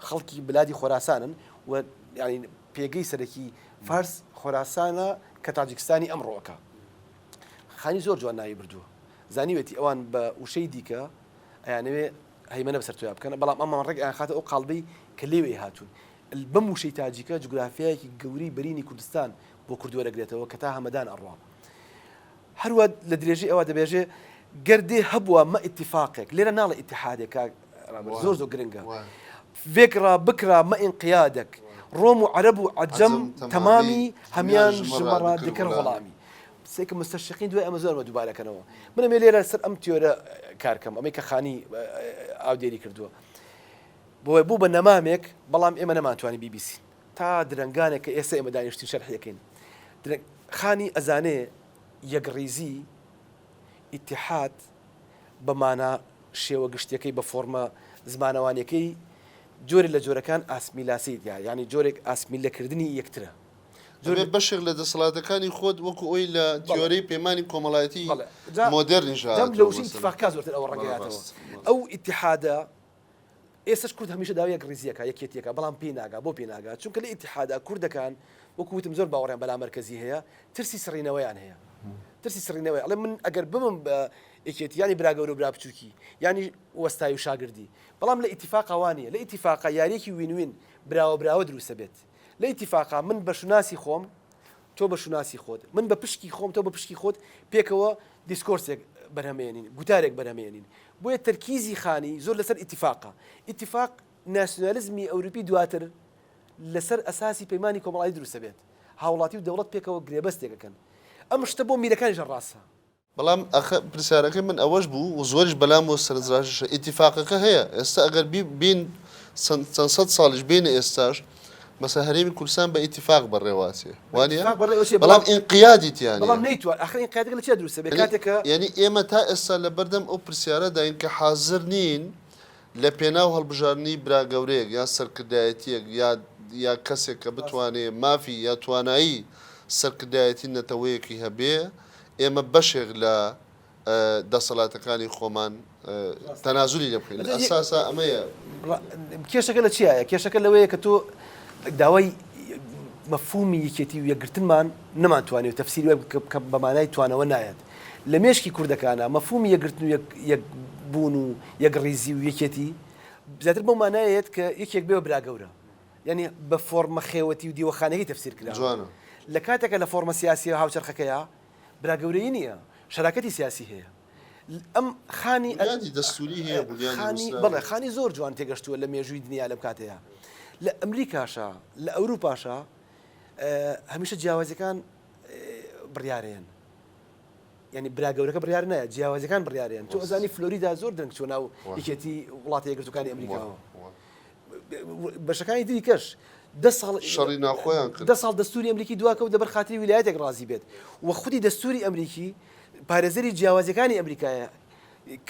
S1: خەڵکی بلادی خۆراسانن و یعنی پێگەی سەرەکی فارس خۆراسانە کە تاجیکستانی ئەمڕۆ ئەکا. خانی زۆر جوان ناوی بردووە. زانیوێتی ئەوان بە وشەی دیکە ئەیانەوێ هەیمەنە بەسەر تۆیا بکەن، بەڵام ئەمان ڕێک ئەیانخاتە ئەو قاڵبەی کە لێوەی هاتوون. بەم وشەی تاجیکە جوگرافیایەکی گەورەی بەرینی کوردستان بۆ کورد وەرەگرێتەوە کە تا هەمەدان ئەڕوا. هەروا لە درێژەی ئەوە دەبێژێ گەر دێ هەبووە مە ئیتیفاقێک لێرە ناڵێ ئیتیحادێک کاک ڕابەر زۆر زۆر گرنگە ڤێکڕا بکرا مە ئینقیادەک ڕۆم و عەرەب و عەجەم تەمامی هەمیان ژمەڕا دکر غوڵامی سێکە مستەشقین دوای ئەمە زۆر مە دووبارەکەنەوە من ئەمێ لێرە سەر ئەم تیۆرە کارکەم ئەمەی کە خانی ئاودێری کردووە بۆیە بوو بە نەمامێک بەڵام ئێمە نەمانتوانی بیبیسین تا درەنگانێک کە ئێستا ئێمە دانیشتین شەرحیەکەین خانی ئەزانێ یەکڕیزی ئیتیحاد بە مانا شێوە گشتیەکەی بە فۆرمە زمانەوانیەکەی جۆرێ لە جۆرەکان ئاسمیلاسەی تیا یانی جۆرێک ئاسمیلەکردنی یەکترە.
S2: جۆرێ بەشێک لە دەسەڵاتەکانی خۆت وەکو ئەوی لە تیۆرەی پەیمانی کۆمەڵایەتی مۆدێرنیش
S1: هاتووە. لە وشەی ئیتیفاقەکە زۆرتر ئەوە ڕەنگەیاتەوە. ئەو ئیتیحادە ئێستاش کورد هەمیشە داوای یەکڕیزییەکە، یەکێتییەکە، بەڵام پێی ناگا، بۆ پێی ناگا؟ چونکە لە ئیتیحادا کوردەکان وەکو وتم زۆر باوەڕیان بە لامەرکەزی هەیە، ترسی سڕینەوەیان هەیە. ترسی سڕینەوەی، ئەڵێ من ئەگەر ببم بە یەکێتی یانی برا گەورە و برا بچووکی، یانی وەستای و شاگردی. بەڵام لە ئیتیفاقا وا نییە. لە ئیتیفاقا یارییەکی win win، براوە براوە دروست ئەبێت. لە ئیتیفاقا من بە شوناسی خۆم، تۆ بە شوناسی خۆت، من بە پشکی خۆم، تۆ بە پشکی خۆت، پێکەوە discourse ێک بەرهەمێنین، گوتارێک بەرهەمێنین. بۆیە تەرکیزی خانی زۆر لەسەر ئیتیفاقە. ئیتیفاق ناسیونالیزمی ئەوروپی دواتر لەسەر ئەساسی پەیمانی کۆمەڵایەتی دروست دەبێت. هاوڵاتی و دەوڵەت پێکەوە گرێبەستێک ئەکەن. ئەم شتە بۆ میرەکانیش هەر ڕاستە.
S2: بەڵام ئەخە پرسیارەکەی من ئەوەش بوو و زۆریش بەلامەوە سەرنجڕاکێشە ئیتیفاقەکە هەیە ئێستا ئەگەر بی بین چەند چەند سەد ساڵیش بێینە ئێستاش مەسەلەن هەرێمی کوردستان بە ئیتیفاق بەڕێوەئەچێ
S1: بە
S2: وانیە؟
S1: ئیتیفاق بەڕێوەچێ
S2: بەڵام
S1: بەڵام
S2: ئینقیادی تیا نیە.
S1: بەڵام نەیتوان ئاخر ئینقیادەکە لە چیا دروست ئەبێ
S2: یەنی
S1: کاتێک کە.
S2: یەنی ئێمە تا ئێستا لەبەردەم ئەو پرسیارەداین کە حازر نین لە پێناو هەڵبژاردنی برا گەورەیەک یا سەرکردایەتییەک یا یا کەسێک کە بتوانێ مافی یا توانایی سەرکردایەتی نەتەوەیەکی هەبێ ئێمە بەشێک لە دەسەڵاتەکانی خۆمان تەنازولی لێ بکەین. لە ئەساسا ئەمەیە.
S1: کێشەکە لە چیایە؟ کێشەکە لەوەیە کە تۆ داوای مەفهومی یەکێتی و یەکگرتنمان نەمانتوانی و تەفسیری وای بکە کە بە مانای توانەوە نایەت. لە مێشکی کوردەکانا مەفهومی یەکگرتن و یەکبوون و یەکڕیزی و یەکێتی زیاتر بەو مانایە یەت کە یەکێک بێ بە برا گەورە. یانی بە فۆرمە خێوەتی و دیوەخانەکەی تەفسیر کراوە.
S2: جوانە.
S1: لە کاتێکا لە فۆرمە سیاسییە هاوچەرخەکەیا برا گەورەیی نییە، شەراکەتی سیاسی هەیە. ئەم خانی
S2: بونیادی دەستووری هەیە، بونیادی
S1: خانی
S2: نووسراوی
S1: بەڵێ
S2: هەیە.
S1: خانی زۆر جوان تێگەشتووە لە مێژووی دنیا لەم کاتەیا. لە ئەمریکاشا، لە ئەوروپاشا هەمیشە جیاوازیەکان بڕیارەیەن. یانی برا گەورەکە بڕیار نایە، جیاوازیەکان بڕیارەیەن. تۆ ئەزانی فلۆریدا زۆر درەنگ چووە ناو یەکێتی وڵاتە یەکگرتووەکانی ئەمریکاوە. بەشەکانی تری کەش دە ساڵ
S2: شەڕی ناوخۆیان کرد.
S1: دە ساڵ دەستوری ئەمریکی دواکەوت لەبەر خاتری ویلایەتێک ڕازی بێت و خودی دەستوری ئەمریکی پارێزەری جیاوازیەکانی ئەمریکایە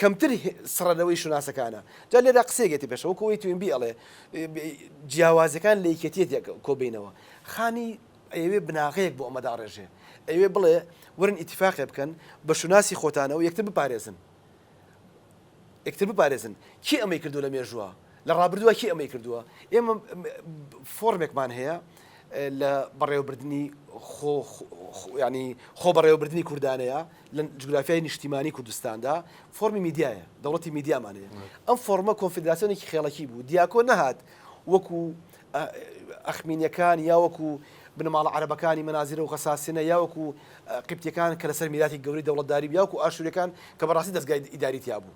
S1: کەمتر سڕەنەوەی شوناسەکانە جا لێرە قسەیەک یەتە پێشەوە وەکو ئەوەی توینبی ئەڵێ جیاوازیەکان لە یەکێتیەتێک کۆبینەوە خانی ئەیەوێ بناغەیەک بۆ ئەمە داڕێژێ ئەیەوێ بڵێ وەرن ئیتیفاقێ بکەن بە شوناسی خۆتانەوە یەکتر بپارێزن یەکتر بپارێزن. کێ ئەمەی کردووە لە مێژووە؟ لە ڕابردووە کێ ئەمەی کردووە؟ ئێمە فۆرمێکمان هەیە لە بەڕێوەبردنی خۆ ینی خۆ بەڕێوەبردنی کوردانەیە لە جوگرافیای نیشتیمانی کوردستاندا فۆرمی میدیایە دەوڵەتی میدیامان هەیە ئەم فۆرمە کۆنفیدراسیۆنێکی خێڵەکی بوو دیاکۆ نەهات وەکو ئەخمینیەکان یا وەکو بنەماڵە عەرەبەکانی مەنازیرە و غەساسینە یا وەکو قیبتیەکان کە لەسەر میراتی گەورەی دەوڵەتداری بوو یا وەکو ئاشوریەکان کە بەڕاستی دەزگای ئیداری تیا بوو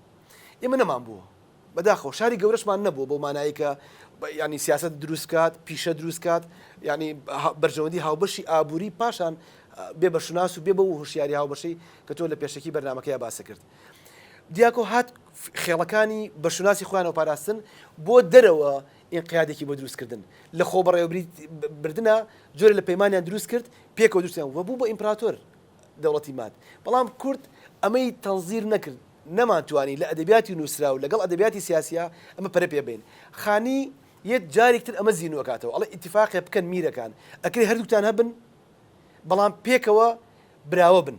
S1: ئێمە نەمان بووە بەداخەوە شاری گەورەشمان نەبووە بەو مانایەی کە یانی سیاسەت دروست کات پیشە دروست کات یانی بەرژەوەندی هاوبەشی ئابووری پاشان بێ بە شوناس و بێ بەو هۆشیاری هاوبەشەی کە تۆ لە پێشەکی بەرنامەکەیا باست کرد دیاکۆ هات خێڵەکانی بە شوناسی خۆیانەوە پاراستن بۆ دەرەوە ئینقیادێکی بۆ دروست کردن لە خۆ بەڕێوەبری بردنا جۆرێ لە پەیمانیان دروست کرد پێکەوە دروستیان و بوو بە ئیمپراتۆر دەوڵەتی ماد بەڵام کورد ئەمەی تەنزیر نەکرد نەمانتوانی لە ئەدەبیاتی نووسراو لەگەڵ ئەدەبیاتی سیاسیا ئەمە پەرە پێ بەین خانی یەت جارێک تر ئەمە زینوو ئەکاتەوە ئەڵێ ئیتیفاقێ بکەن میرەکان ئەکرێ هەردووکتان هەبن بەڵام پێکەوە براوە بن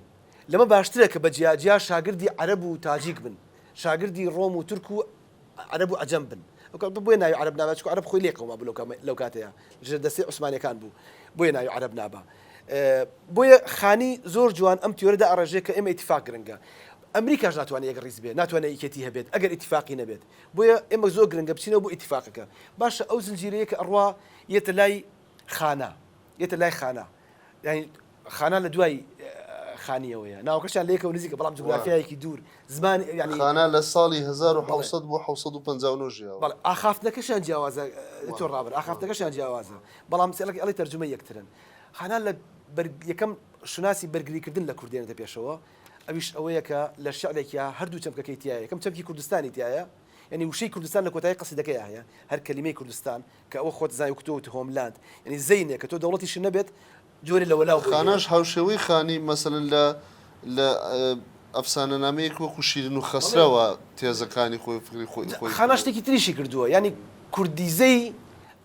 S1: لەمە باشترە کە بە جیا جیا شاگردی عەرەب و تاجیک بن شاگردی ڕۆم و تورک و عەرەب و عەجەم بن ئەو کات بۆیە ناوی عەرەب نابا چونکە عەرەب خۆی لێ قەوما بوو لەو کاتەیا ژێر دەستەی عوسمانیەکان بوو بۆیە ناوی عەرەب نابا بۆیە خانی زۆر جوان ئەم تیۆرە دائەڕێژێ کە ئێمە ئیتیفاق گرنگە ئەمریکاش ناتوانێت یەک ڕیز بێ ناتوانێت یەکێتی هەبێت ئەگەر ئیتیفاقی نەبێت بۆیە ئێمە زۆر گرنگە بچینەوە بۆ ئیتیفاقەکە باشە ئەو زنجیرەیە کە ئەڕوا یەتە لای خانە یەتە لای خانە یعنی خانە لە دوای. خانیەوەیە ناوەکەشیان لەیەکەوە نزیکە بەڵام جوگرافیایەکی دوور زمان یانی
S2: خانا لە ساڵی 1700 بۆ 759 ژیاوە.
S1: بەڵێ ئاخافتنەکەشیان جیاوازە دکتۆر ڕابەر ئاخافتنەکەشیان جیاوازە بەڵام سێڵک ئەڵێ تەرجومەی یەکترن خانا لە بەر یەکەم شوناسی بەرگریکردن لە کورد دێنێتە پێشەوە ئەویش ئەوەیە کە لە شعرێکیا هەردوو چەمکەکەی تیایە یەکەم چەمکی کوردستانی تیایە یعنی وشەی کوردستان لە کۆتایی قەسیدەکەیا هەیە هەر کەلیمەی کوردستان کە ئەوە خۆت زانی وەک تۆ وتت homeland یعنی زەینێ کە تۆ دەوڵەتیشت نەبێت جۆرێ لە وەلاو بۆی هەیە.
S2: خاناش هاوشێوەی خانی مەسەلەن لە لە ئەفسانەنامەیەک وەکوو شیرین و
S1: بەڵێ.
S2: خەسرەوە تێزەکانی خۆی و فکری خۆی
S1: جا
S2: خۆی
S1: خانا
S2: کردووە.
S1: شتێکی تریشی کردووە یانی کوردیزەی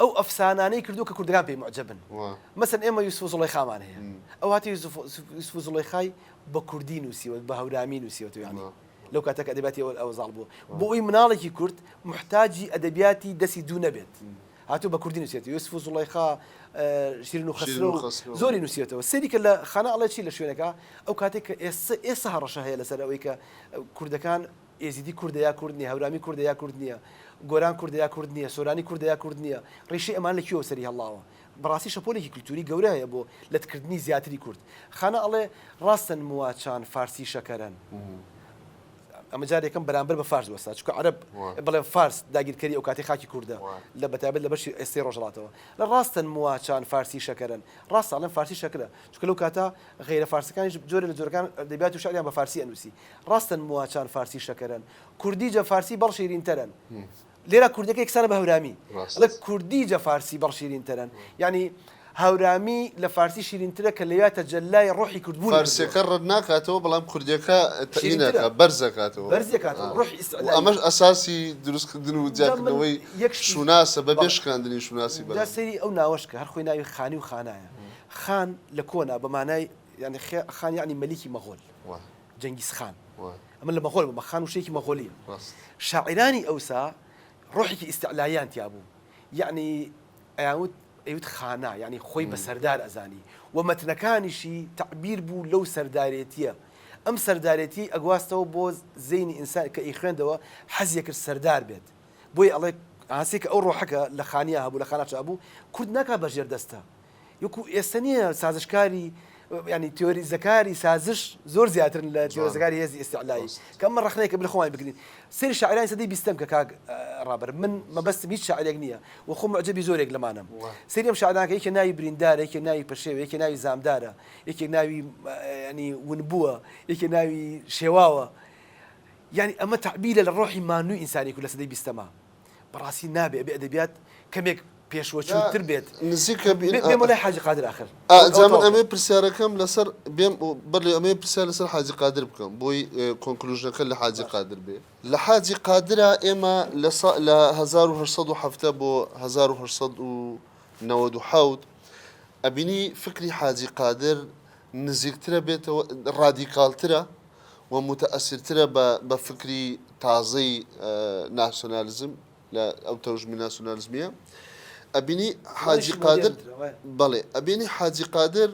S1: ئەو ئەفسانانەی کردووە کە کوردەکان پێی موعجەبن.
S2: وا.
S1: مەسەلەن ئێمە یوسف و زوڵەیخامان هەیە. ئەو هاتیە یوسف یوسف و زوڵەیخای بە کوردی نووسیوە، بە هەورامی نووسیوەتەوە یانی
S2: وا.
S1: لەو کاتە کە ئەدەبیاتی ئەوە ئەوە زاڵ بووە.
S2: وا.
S1: بۆ ئەوەی مناڵێکی کورد موحتاجی ئەدەبیاتی دەستی دوو نەبێت. هاتووە بە کوردی نووسیەتی یوسف و زوڵەیخا شیرین و خەسرەو زۆری نووسیەتەوە سەیری کە لە خانە ئەڵێ چی لە شوێنەکە ئەو کاتێک کە ئێستا ئێستا هەڕەشە هەیە لەسەر ئەوەی کە کوردەکان ئێزیدی کوردە یا کورد نییە هەورامی کوردە یا کورد نییە گۆران کوردە یا کورد نییە سۆرانی کوردە یا کورد نییە ڕیشەی ئەمان لە کوێوە سەری هەڵاوە بەڕاستی شەپۆلێکی کللتوری گەورە هەیە بۆ لەتکردنی زیاتری کورد خانە ئەڵێ ڕاستن مواچان فارسی شەکەرەن ئەمە جار یەکەم بەرامبەر بە فارس وەستا چونکە عەرەب بڵێ فارس داگیرکەری ئەو کاتی خاکی کوردە لە بەتایبەت لە بەشی ئێستەی ڕۆژهەڵاتەوە لە ڕاستن مواچان فارسی شەکەرن ڕاستە ئەڵێن فارسی شەکرە چونکە لەو کاتە غەیرە فارسەکانیش جۆرێ لە جۆرەکان ئەدەبیات و شعریان بە فارسی ئەنووسی ڕاستن مواچان فارسی شەکەرن کوردی جە فارسی بەڵ شیرینتەرن لێرە کوردەکە یەکسانە بە هەورامی ئەڵێ کوردی جە فارسی بەڵ شیرینترن یعنی هەورامی لە فارسی شیرینترە کە لەویا تەجەلای ڕۆحی کوردبوونی کردووە.
S2: فارسیەکە ڕەت ناکاتەوە بەڵام کوردیەکە تەئین
S1: شیرینترە.
S2: ئەکا بەرز ئەکاتەوە.
S1: بەرزی ئەکاتەوە ڕۆحی
S2: و
S1: ئیستعلایی.
S2: ئەمەش ئەساسی دروستکردن و
S1: جا من
S2: جیاکردنەوەی
S1: یەک شتی
S2: شوناسە بەبێ
S1: بەڵێ.
S2: شکاندنی شوناسی
S1: جا
S2: بەرامبەر.
S1: سەیری ئەو ناوەش کە هەر خۆی ناوی خانی و خانایە. خان لە کۆنا بە مانای یانی خێ خان یەعنی مەلیکی مەغۆل.
S2: وا.
S1: جەنگیز خان.
S2: وا.
S1: ئەمە لە مەغۆل بوو، خان وشەیەکی مەغۆلییە.
S2: ڕاست.
S1: شاعیرانی ئەوسا ڕۆحێکی ئیستعلاییان تیا بوو. یەعنی ئەیانوت ئەیوت خانا یانی خۆی بە سەردار ئەزانی و مەتنەکانیشی تەعبیر بوو لەو سەردارێتیە ئەم سەردارێتیەی ئەگواستەوە بۆ زەینی ئینسان کە ئەیخوێندەوە حەزی ئەکرد سەردار بێت بۆیە ئەڵێ هەسێ کە ئەو ڕۆحەکە لە خانیا هەبوو لە خاناچا هەبوو کورد ناکا بە ژێر دەستە وەکو ئێستا نییە سازشکاری ینی تیۆریزەکاری سازش زۆر زیاترن لە تیۆریزەکاری هێزی ئیستعلایی کە ئەمە ڕەخنەیەکە بلە خۆمان بگرین سەیری شاعرانی سەدەی بیستەم کە کاک ڕابەر من مەبەستم هیچ شاعرێک نییە و خۆم معجەبی زۆرێک لەمانەم سەیری ئەم شاعرانە کە یەکێ ناوی بریندارە یەکێ ناوی پەشێوە یەکێ ناوی زامدارە یەکێک ناوی ینی ونبووە یەکێ ناوی شێواوە یعنی ئەمە تەعبیرە لە ڕۆحی مانووی ئینسانی کورد لە سەدەی بیستەما بەڕاستی نابێ ئەبێ ئەدەبیات کەمێک پێشوەچووتر بێت.
S2: نزیکە بین
S1: بێمە لای حاجی قادر ئاخر.
S2: ئا جا من ئەمەوێ پرسیارەکەم لەسەر بێم بەڵێ ئەمەوێ پرسیار لەسەر حاجی قادر بکەم بۆی conclusion ەکە لە حاجی قادر بێ. لە حاجی قادرا ئێمە لە سا لە 1870 بۆ 1897 ئەبینی فکری حاجی قادر نزیکترە بێتەوە ڕادیکاڵترە و موتەئەسیرترە بە بە فکری تازەی ناسیۆنالیزم لە ئەو تەوژمی ناسیۆنالیزمیە ئەبینی حاجی قادر بەڵێ ئەبینی حاجی قادر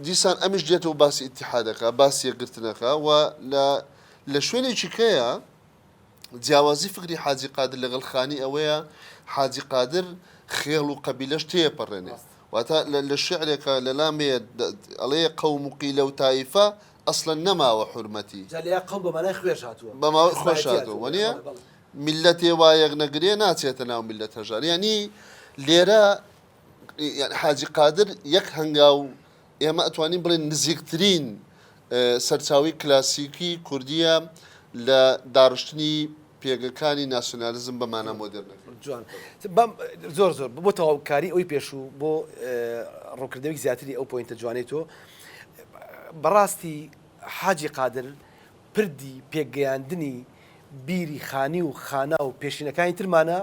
S2: دیسان ئەمیش دێتەوە باسی ئیتحادەکە باسی یەکگرتنەکە و لە لە شوێنێکی کەیە جیاوازی فکری حاجی قادر لەگەڵ خانی ئەوەیە حاجی قادر خێڵ و قەبیلەش تێپەڕێنێ واتە لە شعرێکە لە لامەیە ئەڵێ قەوم و قیلە و تایفە ئەسڵەن نەماوە حورمەتی.
S1: جا لێیا قەوم بە مانای خوێش هاتووە.
S2: بە ماوەی خوێش
S1: حزبایەتی
S2: هاتووە
S1: هاتووە.
S2: وەنیە؟
S1: بەڵێ بەڵێ.
S2: میللەتێ وا یەک نەگرێ ناچێتە ناو میللەت هەژار. یانی لێرە یانی حاجی قادر یەک هەنگاو ئێمە ئەتوانین بڵێین نزیکترین سەرچاوەی کلاسیکی کوردییە لە داڕشتنی پێگەکانی ناسیۆنالیزم بە مانا مۆدێرنەکەی.
S1: جوان. بەم زۆر زۆر بۆ تەواوکاری ئەوی پێشوو بۆ ڕوونکردنەوەی زیاتری ئەو point ە جوانەی تۆ بەڕاستی حاجی قادر پردی پێکگەیاندنی بیری خانی و خانا و پێشینەکانی ترمانە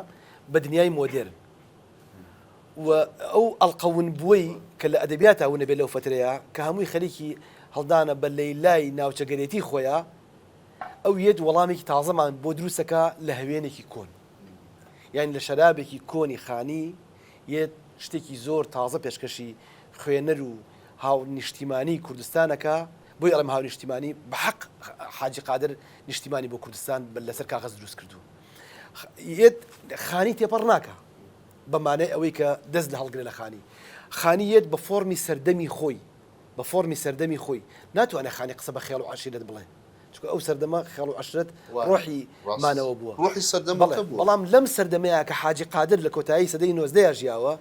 S1: بە دنیای مۆدێرن و ئەو ئەڵقە ونبووەی کە لە ئەدەبیاتا ونەبێ لەو فەترەیە کە هەمووی خەریکی هەڵدانە بە لەیلای ناوچەگەرێتی خۆیا ئەو یەت وەڵامێکی تازەمان بۆ دروستەکا لە هەوێنێکی کۆن یانی لە شەرابێکی کۆنی خانی یەت شتێکی زۆر تازە پێشکەشی خوێنەر و هاونیشتیمانی کوردستان ئەکا بۆیە ئەڵێم هاونیشتیمانی بە حەق حاجی قادر نیشتیمانی بۆ کوردستان لەسەر کاغەز دروست کردووە یەت خانی تێپەڕ ناکا بە مانای ئەوەی کە دەست لە هەڵگرە لە خانی. خانی یەت بە فۆرمی سەردەمی خۆی. بە فۆرمی سەردەمی خۆی ناتوانێ خانی قسە بە خێڵ و عەشیرەت بڵێ چونکە ئەو سەردەمە خێڵ و عەشرەت ڕۆحی مانەوە بووە.
S2: ڕۆحی سەردەمەکە بووە.
S1: بەڵام لەم سەردەمەیا کە حاجی قادر لە کۆتایی سەدەی نۆزدەیا ژیاوە،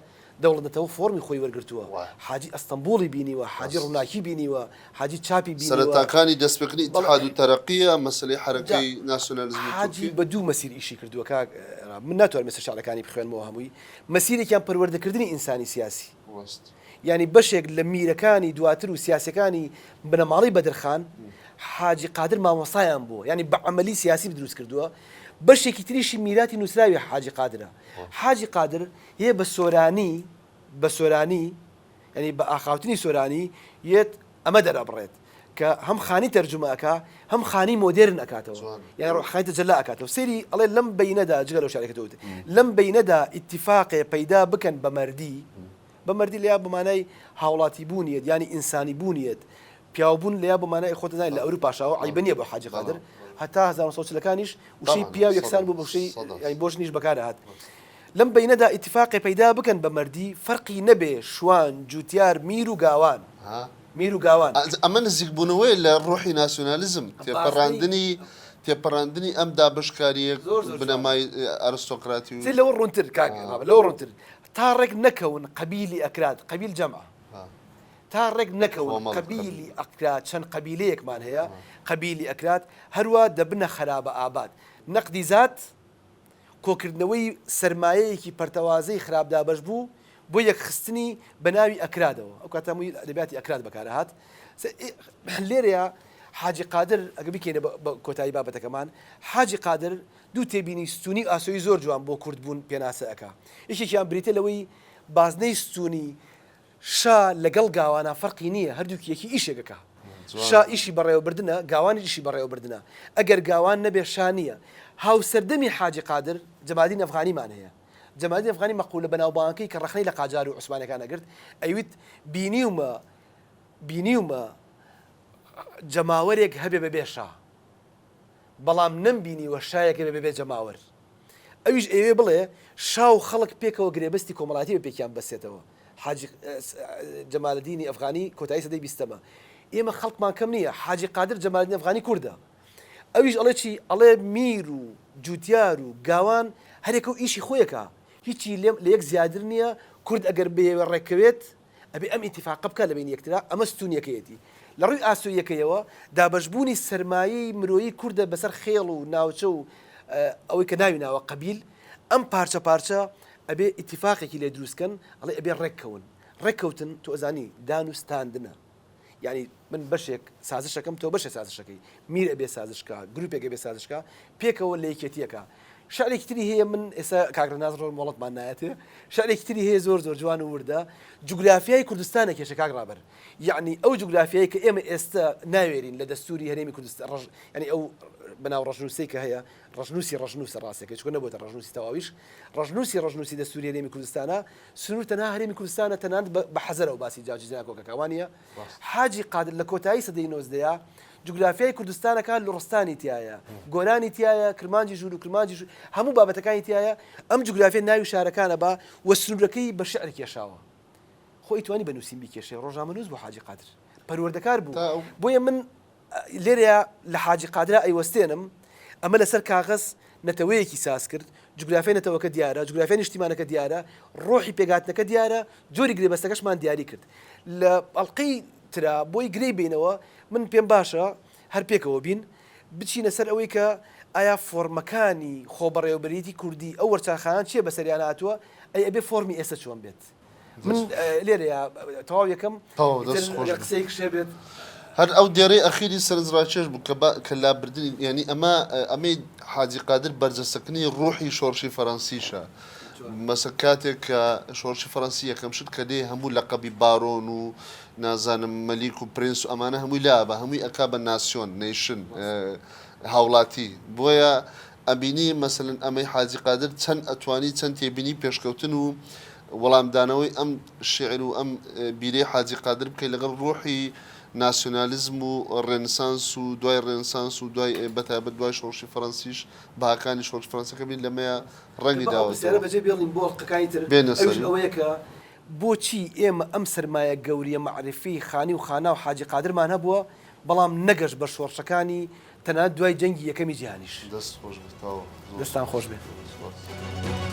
S1: دەوڵەت نەتەوە فۆرمی خۆی وەرگرتووە. حاجی ئەستەنبوڵی بینیوە، حاجی ڕووناکی بینیوە، حاجی چاپی بینیوە.
S2: سەرەتاکانی دەستپێکردنی ئیتحاد و تەرەقییە، مەسەلەی حەرەکەی ناسیۆنالیزمی تورکی.
S1: حاجی بە دوو مەسیر ئیشی کردووە کاک ڕاب، من ناتوانم ئێستا شعرەکانی بخوێنمەوە هەمووی، مەسیرێکیان پەروەردەکردنی ئینسانی سیاسی. یانی بەشێک لە میرەکانی دواتر و سیاسیەکانی بنەماڵەی بەدرخان حاجی قادر مامۆستایان بووە یانی بە عەمەلی سیاسی دروست کردووە بەشێکی تریشی میراتی نووسراوی حاجی قادرە حاجی قادر یە بە سۆرانی بە سۆرانی یعنی بە ئاخاوتنی سۆرانی یەت ئەمە دەرەبڕێت کە هەم خانی تەرجومە ئەکا هەم خانی مۆدێرن ئەکاتەوە یان ڕۆحخانی تەجەلا ئەکاتەوە سەیری ئەڵێ لەم بەینەدا جگە لەو شارێکە تۆ لەم بەینەدا ئیتیفاقێ پەیدا بکەن بە مەردی بە مەردی لەیا بە مانای هاوڵاتی بوونیەت یانی ئینسانی بوونیەت پیاوبوون لەیا بە مانای خۆت دەزانی لە ئەوروپاشاوە عەیبە نییە بۆ حاجی قادر هەتا 1940 ەکانیش وشەی پیاو یەکسان بوو بە وشەی یانی بۆ ژنیش بەکارهات لەم بەینەدا ئیتیفاقێ پەیدا بکەن بە مەردی فەرقی نەبێ شوان جوتیار میر و گاوان میر و گاوان.
S2: ئەمە نزیکبوونەوەیە لە ڕۆحی ناسیۆنالیزم، تێپەڕاندنی تێپەڕاندنی ئەم دابەشکارییە بنەمای ئەرستۆکراتی و.
S1: سەیر لەوە ڕوونتر کاک ڕابەر لەوە ڕوونتر تا ڕێک نەکەون قەبیلی ئەکراد قەبیل جەمعە تا ڕێک نەکەون قەبیلی ئەکراد چەند قەبیلەیەکمان هەیە قەبیلی ئەکراد هەروا دەبنە خەرابە ئاباد نەقدی زات کۆکردنەوەی سەرمایەیەکی پەرتەوازەی خراپ دابەشبوو بۆ یەکخستنی بە ناوی ئەکرادەوە، ئەو کاتە هەمووی ئەدەبیاتی ئەکراد بەکارئەهات. لێرەیا حاجی قادر ئەگەر بیکەینە بە کۆتایی بابەتەکەمان، حاجی قادر دوو تێبینی ستوونی و ئاسۆیی زۆر جوان بۆ کوردبوون پێناسە ئەکا. یەکێکیان بریتیە لەوەی بازنەی ستوونی شا لەگەڵ گاوانا فەرقی نییە هەردووکی یەکی ئیشێک ئەکا. شا ئیشی بەڕێوەبردنە گاوانیش ئیشی بەڕێوەبردنە. ئەگەر گاوان نەبێ شا نییە. هاوسەردەمی حاجی قادر جەمالەدین ئەفغانیمان هەیە. جەمالەدین ئەفغانی مەقولە بەناوبانگەکەی کە ڕەخنەی لە قاجار و عوسمانیەکان ئەگرت ئەیوت بینیومە بینیومە جەماوەرێک هەبێ بەبێ شا بەڵام نەمبینیوە شایەک هەبێ بەبێ جەماوەر. ئەویش ئەیەوێ بڵێ شا و خەڵک پێکەوە گرێبەستی کۆمەڵایەتی بە پێکیان ببەستێتەوە. حاجی جەمالەدینی ئەفغانی کۆتایی سەدەی بیستەمە. ئێمە خەڵکمان کەم نییە. حاجی قادر جەمالەدین ئەفغانی کوردە. ئەویش ئەڵێ چی؟ ئەڵێ میر و جوتیار و گاوان هەرێکە و ئیشی خۆی ئەکا. هیچی لە یەک زیادر نییە. کورد ئەگەر بەیەوێ ڕێککەوێت ئەبێ ئەم ئیتیفاقە بکات لە بەینی یەکترا، ئەمە ستوونیەکەیەتی. لە ڕووی ئاسۆییەکەیەوە دابەشبوونی سەرمایەی مرۆیی کوردە بەسەر خێڵ و ناوچە و ئەوەی کە ناوی ناوە قەبیل، ئەم پارچە پارچە ئەبێ ئیتیفاقێکی لێ دروست کەن، ئەڵێ ئەبێ ڕێککەون. ڕێککەوتن تۆ ئەزانی دان و ستاندنە. یانی من بەشێک سازش ئەکەم تۆ بەشێ سازش ئەکەی. میر ئەبێ سازش کا، گروپێک ئەبێ سازش کا، پێکەوە لە یەکێتییەکە. شعرێکی تری هەیە من ئێستا کاک ڕێناس ڕۆن مۆڵەتمان نایەتێ شعرێکی تری هەیە زۆر زۆر جوان و وردە جوگرافیای کوردستانە کێشە کاک ڕابەر یعنی ئەو جوگرافیای کە ئێمە ئێستا ناوێرین لە دەستوری هەرێمی کوردستان ڕەش یعنی ئەو بەناو ڕەشنووسەی کە هەیە ڕەشنووسی ڕەشنووسە ڕاستەکەی چونکە نەبووتە ڕەشنووسی تەواویش ڕەشنووسی ڕەشنووسی دەستوری هەرێمی کوردستانە سنوور تەنها هەرێمی کوردستانە تەنانەت بە حەزەرەوە باسی جاجی زانکۆکەکە وانە حاجی قادر لە کۆتایی سەدەی نۆزدەیە جوگرافیای کوردستانەکە لوڕستانی تیایە، گۆرانی تیایە، کرمانجی ژوور و کرمانجی ژوور، هەموو بابەتەکانی تیایە، ئەم جوگرافیە ناوی شارەکانە با و سنوورەکەی بە شیعر کێشاوە. خۆ ئەیتوانی بە نووسین بیکێشێ، ڕۆژنامەنووس بوو حاجی قادر، پەروەردەکار بوو. بۆیە من لێرەیا لە حاجی قادرا ئەیوەستێنم، ئەمە لەسەر کاغەز نەتەوەیەکی ساز کرد، جوگرافیای نەتەوەکە دیارە، جوگرافیای نیشتیمانەکە دیارە، ڕۆحی پێکهاتنەکە دیارە، جۆری گرێبەستەکەشمان دیاری کرد. لە ئەڵقەی ترا بۆی گرێی بەینەوە، من پێم باشە هەر پێکەوە بین، بچینە سەر ئەوەی کە ئایا فۆرمەکانی خۆبەڕێوەبەریی کوردی ئەو وەرچەرخانە چییە بەسەریان هاتووە، ئەی ئەبێ فۆرمی ئێستە چۆن بێت؟ من لێرەیا تەواو یەکەم
S2: تەواو
S1: ئیتر
S2: دەست خۆش
S1: ئەگەر
S2: بێت.
S1: قسەیەکش هەبێت.
S2: هەر ئەو دێڕەی ئەخیری سەرنجڕاکێش بوو کە با کە لابردنی یانی ئەمە ئەمەی حاجی قادر بەرجەستەکردنی ڕوحی شۆڕشی فەرەنسیشە مەسە کاتێک کە شۆڕشی فەرەنسی یەکەم شت کە دێ هەموو لەقەبی بارۆن و نازانم مەلیک و پرنس و ئەمانە هەمووی لابە هەمووی ئەکا بە ناسیۆن nation هاوڵاتی بۆیە ئەبینی مەسەلەن ئەمەی حاجی قادر چەند ئەتوانی چەند تێبینی پێشکەوتن و وەڵامدانەوەی ئەم شیعر و ئەم بیرەی حاجی قادر بکەی لەگەڵ ڕۆحی ناسیۆنالیزم و ڕێنسانس و دوای ڕێنسانس و دوای بەتایبەت دوای شۆڕشی فەڕەنسیش بەهاکانی شۆڕشی فەڕەنسیەکە بین لەمەیا ڕەنگی
S1: با ئەو پرسیارە
S2: داوەتەوە.
S1: بەجێ بێڵین بۆ ئەڵقەکانی تر
S2: بێنە
S1: ئەویش
S2: سەری.
S1: ئەوەیە کە. بۆچی ئێمە ئەم سەرمایە گەوریە مەعریفی خانی و خانا و حاجی قادرمان هەبووە بەڵام نەگەشت بە شۆڕشەکانی تەنانەت دوای جەنگی یەکەمی جیهانیش.
S2: دەست خۆش بێت تەواو.
S1: دەستان خۆش بێت.
S2: سوپاس.